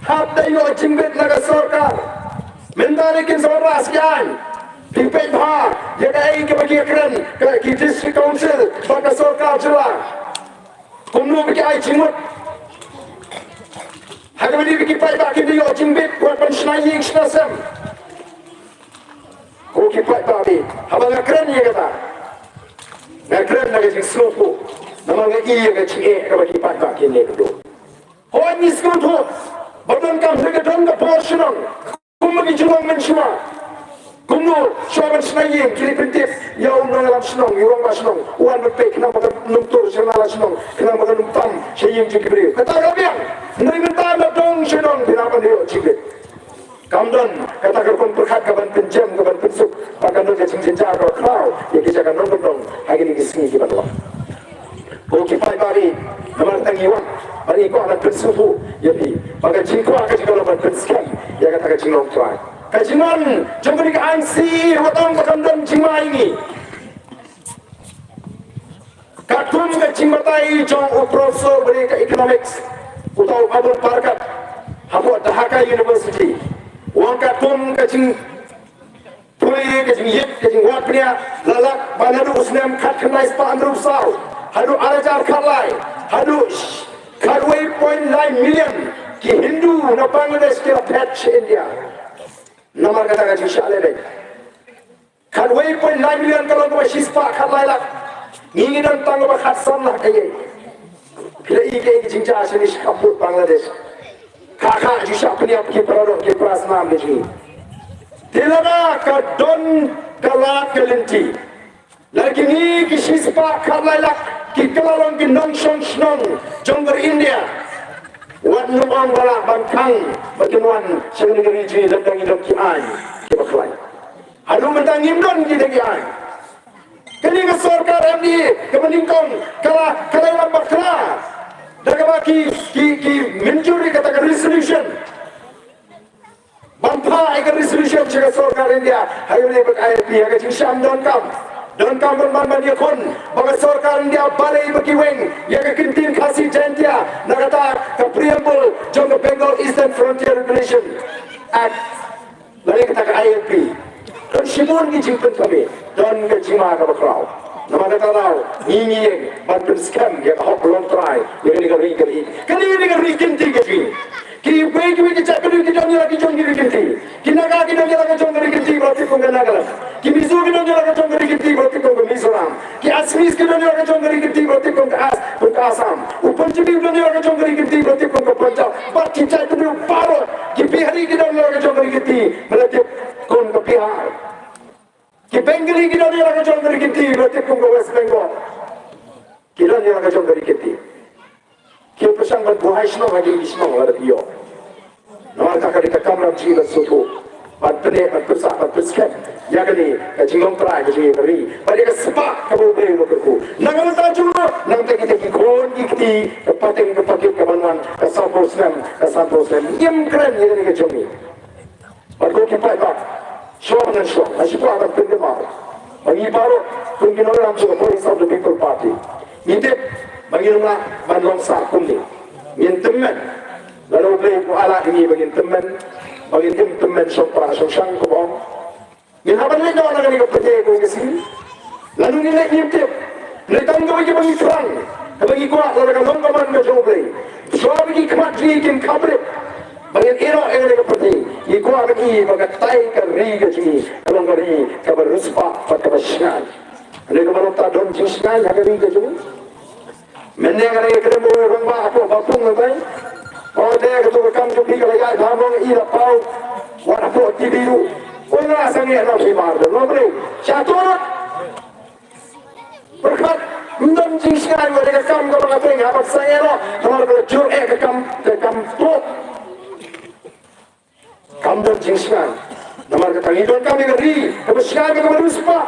Hap da ïoh jingbit na ka sorkar. Mynta ne kin sa wanrah sha ki aiñ. Phi peit bha ïa kaei kaba ki kren, ka, ki District Council bad ka sorkar jylla. Kumno ba ki ai jingmut? Ha kaba ïadei bad ki paidbah, kin da ïoh jingbit wat ban shna ïing shna sem? Ko ki paidbah, haba nga kren ïa kata, nga kren na ka jingsngewthuh, namar nga i ïa ka jingeh kaba ki paidbah kin leh kyrduh. Hooid, ngi sngewthuh ba donkam, hynrei ka don ka por shnong. Kumba ngi ju long mynshuwa. Kumno shuwa ban shna ïing, ki la pyntip ïa u nongïalam shnong, ïa u rangbah shnong, u wan ban peit, khnang ba kan ym tur sha nala shnong, khnang ba kan ym tam sha ïing jong ki briew. Kata ka biang. Hynrei mynta na dong sha dong phi lah ban ïoh jingbit. Kam don kata ka rukom pyrkhat ka ban pynjem, ka ban pynsuk, ba kan don ka jingjynjar kaba khraw ïa ki jaka nongkyndong ha kine ki sngi ki ban wan. Ko ki paidbah, namar tang ngi wan, ba ngi kwah ban pynsngewthuh ïa phi ba ka jingkwah ka jong ngi ka long ban pynskhem ïa kata ka jinglong trai. Ka jingwan jong kane ka aiñ C A A ruh tang ba kan don jingma ïa ngi. Katkum ka jingbatai jong u professor ba dei ka economics, uta u Abu Barkat, hapoh Dhaka University, u ong katkum ka jing pule, ka jingïit, ka jingwad bniah, la lap ba naduh u snem khatkhyndai spah hynriewphew saw haduh ar hajar khatlai, haduh khatwei point lai million ki Hindu na Bangladesh ki la phet sha India. Namar kata ka jingshah lehbeiñ. Khatwei point lai million ka long kaba shispah khatlai lak. Ngi ngi don tang kaba khatsan lak, eh. Phi la i kaei ka jingjia shane sha khapud Bangladesh. Kha kha ju shah pynïap ki para doh ki para snam ki jong ngi. Te lada ka don ka lad ka lynti, lada kine ki shispah khatlai lak ki kylla long ki nongshong shnong jong ka ri India, wat nym ong ba lah ban khang ba kin wan sha kane ka ri jong ngi lada ngi don ki aiñ kiba khlaiñ. Haduh mynta ngim don kita ki aiñ. Kane ka sorkar M D A kaba nyngkong ka la, ka la ïalam bakla da kaba ki, ki, ki mynjur ïa kata ka resolution. Ban phah ïa ka resolution sha ka sorkar India ha ïa u leh bad I L P ha ka jingshem donkam. Donkam ban, ban, ban ïakhun ba ka sorkar India balei ba ki weng ïa ka kyntien Khasi Jaintia na kata ka preamble jong ka Bengal Eastern Frontier Regulation Act. Lane kata ka I L P. Don shibun ki jingpynthame, don ka jingma kaba khraw. Namar kata daw ngi ngi ïeng ban pynskhem ïa ka hok longtrai ïa kane ka ri ka ri. Kane ka ri ka kynti ka jong ngi. Kiwei kiwei ki jaitbynriew ki don ïa la ki jong ki ri kynti. Ki Naga ki don ïa la ka jong ka ri kynti ba la tip kum ka Nagaland. Ki Mizo ki don ïa la ka jong ka ri kynti ba la tip kum ka Mizo. Punjabi u don ïa la ka jong ka ri kynti ba la tip kum ka Punjab. Bad ki jaitbynriew baroh, ki Bihari ki don ïa la ka jong ka ri kynti ba la tip kum ka Bihar. Ki Bengali ki don ïa la ka jong ka ri kynti ba la tip kum ka West Bengal. Ki don ïa la ka jong ka ri kynti. Ki pyrshang ban buhai shnong ha ki shnong lada ki ïoh. Namar kata ka dei ka kamram jong ngi ban sngewthuh, ban pynneh, ban pyrshah, ban pynskhem ïa kane ka jinglong trai ka jong ngi ka ri, bad ïa ka spah kaba U Blei u la kyrkhu. Nangta jong ngi, nangta kita ki khun ki kti, ka pateng ka pakit kaban wan, ka sanphew snem, ka sanphew snem, ngim kren ïa kane ka jong ngi. Bad ko ki paidbah, shuwa ban shuwa, nga shu kwah ban pynkynmaw ba ngi baroh kum ki nongïalam jong ka Voice of the People Party, ngi tip ba ngin ym lah ban long sah kumne. Ngin tymmen. Lada U Blei u ailad ïa ngi ba ngin tymmen, ba ngin im tymmen shongpra shongshang kumba ong. Ngin hap ban leit noh na kane ka pyrthei kawei ka sngi. Lano ngin leit ngim tip. Lei tang kawei kaba ngi thrang, kaba ngi kwah, lada ka long ka mon ka jong U Blei, shuwa ba ki khmat jong ngi kin khapbrip ba ngin ïeh noh ïa kane ka pyrthei, ngi kwah ban ïohi ba katai ka ri ka jong ngi ka long ka ri kaba riewspah bad kaba shngaiñ. Hynrei kumno ngin don jingshngaiñ ha ka ri ka jong ngi? Mynne nga dang ïakren bad u rangbah hapoh Bapung, nga ong, o te, kato ka kam jong phi ka la ïaid bha mo, i la paw wat hapoh T V ruh. Ong, nga sangeh noh phi mar, don lo bre. Sha to. Pyrkhat, ym don jingshngaiñ, wat ïa ka kam kaba nga pyrshang, hap ban sangeh noh, namar ka la jur eh ka kam, ka kam tuh. Kam don jingshngaiñ. Namar kata ngi donkam ïa ka ri kaba shngaiñ, kaba riewspah.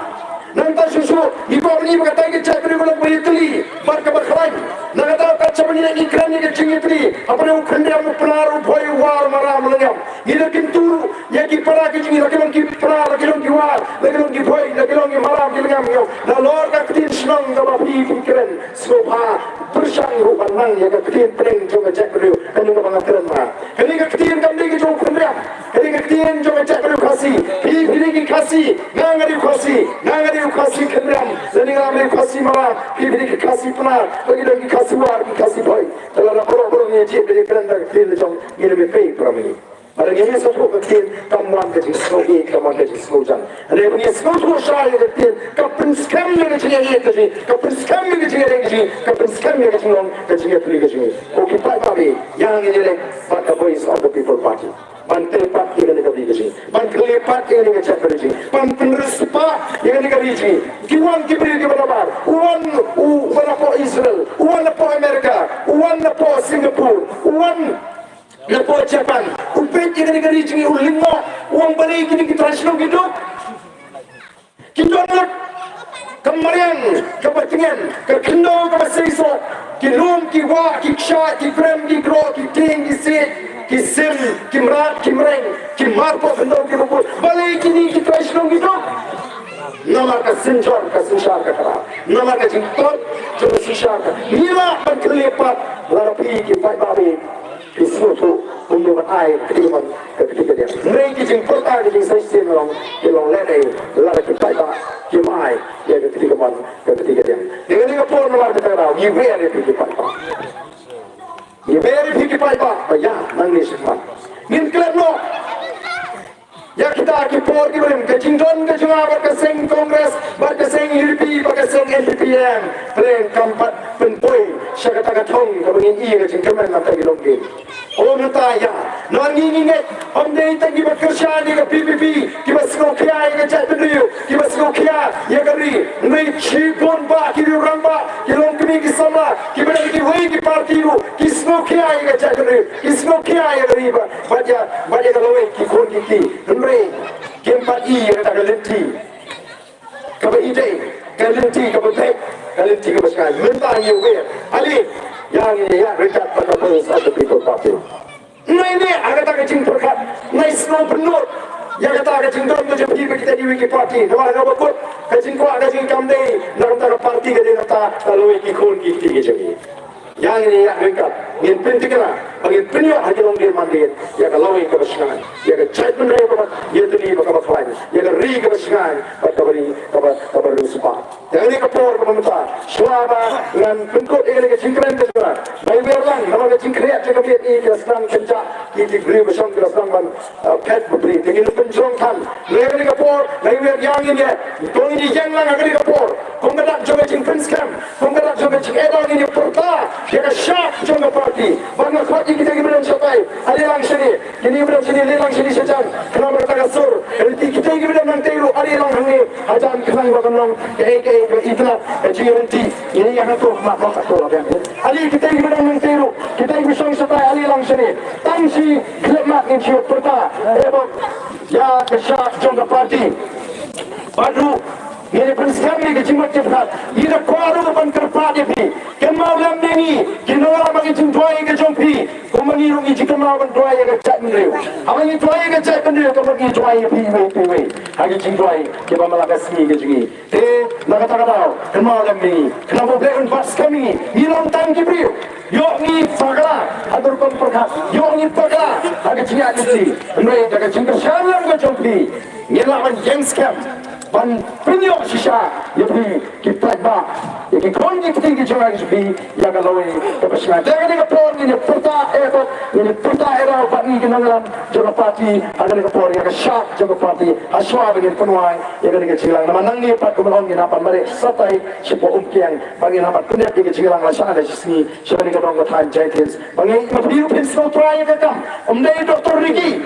Nangta shuh shuh ngi kwah ban ïohi ba katai ka jaitbynriew ka long kaba ïatylli bad kaba khlaiñ. Na kata ka daw, katba ngi ngi kren ïa ka jingïatylli hapdeng u khyndiat, u Pnar, u Bhoi, u War, u Maram, u Lyngngam, ngi la kyntu ruh ïa ki para ki jong ngi, la ki long ki Pnar, la ki long ki War, la ki long ki Bhoi, la ki long ki Maram, ki Lyngngam, ngi ong, nalor ka ktien shnong kaba phi phi kren, sngewbha pyrshang ruh ban nang ïa ka ktien pdeng jong ka jaitbynriew, kane kaba nga kren ma. Kane ka ktien kam dei ka jong u khyndiat. Kane ka ktien jong ka jaitbynriew Khasi. Phi phi dei ki Khasi, nga nga dei u Khasi, nga nga dei u Khasi khyndiat. Lane nga nga dei u Khasi Maram, phi phi dei ki Khasi Pnar, ba ki dei ki Khasi War, ki Khasi Bhoi. Te lada baroh baroh ngi jied, ngi kren da ka ktien la jong ngi, ngi pei para ngi. Lada ngim sngewthuh ka ktien, kam wan ka jingsngewthuh, kam wan ka jingsngewthuh. Hynrei ba ngi sngewthuh shai ïa ka ktien, ka pynskhem ïa ka jingïeit ka jong ngi, ka pynskhem ïa ka jingïeit ka jong ngi, ka pynskhem ïa ka jinglong ka jingïeit ka jong ngi. Ko ki paidbah, ïa ngi ïaleh bad ka Voice of the People Party ban tei pat ïa kane ka ri ka jong ngi, ban kylli pat ïa kane ka jaitbynriew jong ngi, ban pynriewspah ïa kane ka ri jong ngi. Ki wan ki briew kiba nabar, u wan u wan napoh Israel, u wan napoh America, u wan napoh Singapore, u wan napoh Japan, u peit ïa kane ka ri jong ngi, u lyngngoh, u ong balei kine ki trai shnong ki duk. Ki don lut ka mariang kaba tngen, ka khyndew kaba seisoh, ki lum, ki wah, ki kshaid, ki krem, ki kroh, ki tieng, ki siej, ki sim, ki mrad, ki mreng, ki marpoh khyndew, ki bukut. Balei kine ki trai shnong ki duk? Namar ka synshar, ka synshar ka khraw. Namar ka jingthoh jong ka synshar ka. Ngi lah ban kylli pat, lada phi ki paidbah, phi sngewthuh kumno ban ai ka kti kamon, ka kti kadiang. Hynrei ki jingpyrta, ki jingshisha, ki long, ki long lehnoh lada ki paidbah kim ai ïa ka kti kamon, ka kti kadiang. Te kane ka por, namar kata ka daw ngi wer ïa phi ki paidbah. Ngi wer ïa phi ki paidbah ba ïa nangne shakhmat ngin klet noh ïa kita ki por ki barim, ka jingdon ka jong nga bad ka seng Congress bad ka seng U D P bad ka seng N P P M, pyrshang kam pat pynpoi sha kata ka thong kaba ngin ïoh ka jingkyrmen na kata ki longdien. Ym nangta ïa, namar ngi ngi ngeit, ym dei tang kiba kyrshan ïa ka V P P, kiba sngewkhia ïa ka jaitbynriew, kiba sngewkhia ïa ka ri. Hynrei shibun bah ki riew rangbah, ki longkmie ki samla, kiba dei kiwei ki party ruh, ki sngewkhia ïa ka jaitbynriew, ki sngewkhia ïa ka ri bad, bad ïa, bad ïa ka lawei ki khun ki kti. Hynrei kim pat i ïa kata ka lynti kaba i dei, ka lynti kaba beit, ka lynti kaba shngaiñ. Mynta ngi wer, ale, ïa ngi ïa ryngkat bad ka Voice of the People Party. Ngi ne ha kata ka jingpyrkhat, ngi sngewbha ïa kata ka jingdon ka jong phi bad kita kiwei ki party. Namar kaba kut ka jingkwah ka jong ngi kam dei na ka bynta ka party, ka dei na ka bynta ka lawei ki khun ki kti ki jong ngi. Ïa ngi ïa ryngkat. Ngin pyntikna ba ngin pynïoh ha ki longdien mandien ïa ka lawei kaba shngaiñ, ïa ka jaitbynriew kaba ïatylli bad kaba khlaiñ, ïa ka ri kaba shngaiñ bad kaba ri kaba kaba riewspah. Te ha kane ka por kaba mynta, shuwa ba ngan pynkut ïa kane ka jingkren ka jong nga, nai wer lang namar ka jingkren jong ka miet i ka sdang kynjah, ki ki briew ba shong ki la sdang ban, uh, phet bapli. Te ngin pynjrong than. Nai ha kane ka por, nai wer ïa ngin ïa, to ngin ïeng lang ha kane ka por. Kum ka dak jong ka jingpynskhem, kum ka dak jong ka jingeh, ngin ïa pyrta ïa ka shap jong ka party. Bad nga khot ïa kita kiba don shatai, ale lang shane. Kine kiba don shane, ale lang shane shajan. Khnang ba kata ka sur, kane, kita kiba don hangtei ruh, ale lang hangne hajan, khnang ba kan long kaei kaei kaba itynnad, ka jingïarap. Ngin ïa hangto, ma, ma, hangto la biang. Ale kita kiba don hangtei ruh, kita kiba shong shatai, ale lang shane. Tang shi khyllipmat ngin shu pyrta, eh, ba ïa ka shap jong ka party. Bad ruh ngin ïa pynskhem ïa ka jingmut jingpyrkhat. Ngi da kwah ruh ban kyrpad ïa phi, kynmaw lem ïa ngi ki nongïalam ha ka jingduwai ka jong phi, kumba ngi ruh ngi jingkynmaw ban duwai ïa ka jaitbynriew. Haba ngi duwai ïa ka jaitbynriew, ka mut ngi duwai ïa phi iwei pa iwei ha ki jingduwai kiba man la ka sngi ka jong ngi. Te na kata ka daw, kynmaw lem ïa ngi, kynmaw ba U Blei un bat skhem ïa ngi. Ngi long tang ki briew. Ïoh ngi bakla ha ka rukom pyrkhat, ïoh ngi bakla ha ka jingïaid lynti. Hynrei da ka jingkyrshan lem ka jong phi, ngin lah ban ïeng skhem ban pynïoh shisha ïa phi ki paidbah, ïa ki khun ki kti ki jong ngi, ïa ka lawei kaba shngaiñ. Te ha kane ka por ngin ïa pyrta eh, ngin ïa pyrta eh, bad ngi ki nongïalam jong ka party ha kane ka por, ïa ka shap jong ka party, ha shuwa ba ngin pynwai ïa kane ka jingïalang. Namar nangne pat kumba long, ngin hap ban mareh shatai shapoh Umkiang, ba ngin hap ban pyndep ïa ka jingïalang lashai lashisngi sha kane ka dong ka thaiñ Jaintia Hills. Ba ngin, ma phi ruh phin sngewthuh ïa ka kam, ym dei Doctor Ricky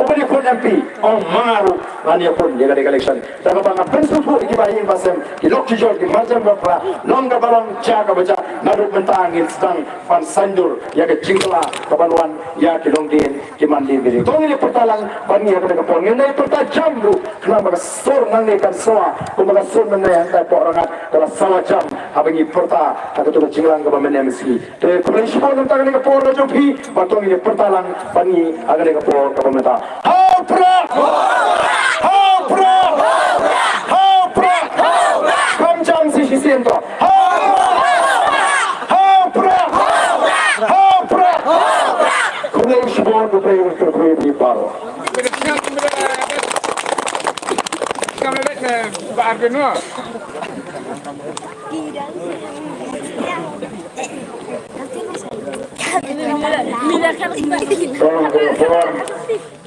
uban ïakhun M P, ong ma nga ruh ngan ïakhun ïa kane ka election. Da kaba nga pynsngewthuh ïa kiba ïing ba sem, ki lok ki jor, ki marjan ba phra, long kaba long, jia kaba jia, naduh mynta ngin sdang ban saiñdur ïa ka jingkylla kaban wan ïa ki longdien ki mandien ki jing. To ngin ïa pyrta lang bad ngi ha kane ka por, ngin ïa pyrta jam ruh, khnang ba ka sur nangne kan sawa kumba ka sur nangne hangtai Pohrangat ka la sawa jam haba ngi pyrta ha kato ka jingïalang kaba mynne mynsngi. Te khublei shibun na ka bynta kane ka por ka jong phi, bad to ngin ïa pyrta lang bad ngi ha kane ka por kaba mynta. Ha u Prah! Ha u Prah! Ha u Prah! Kham jam shi shisien to. Ha u Prah! Ha u Prah! Ha u Prah! Khublei shibun, khublei, khublei baroh. Salam khublei shibun.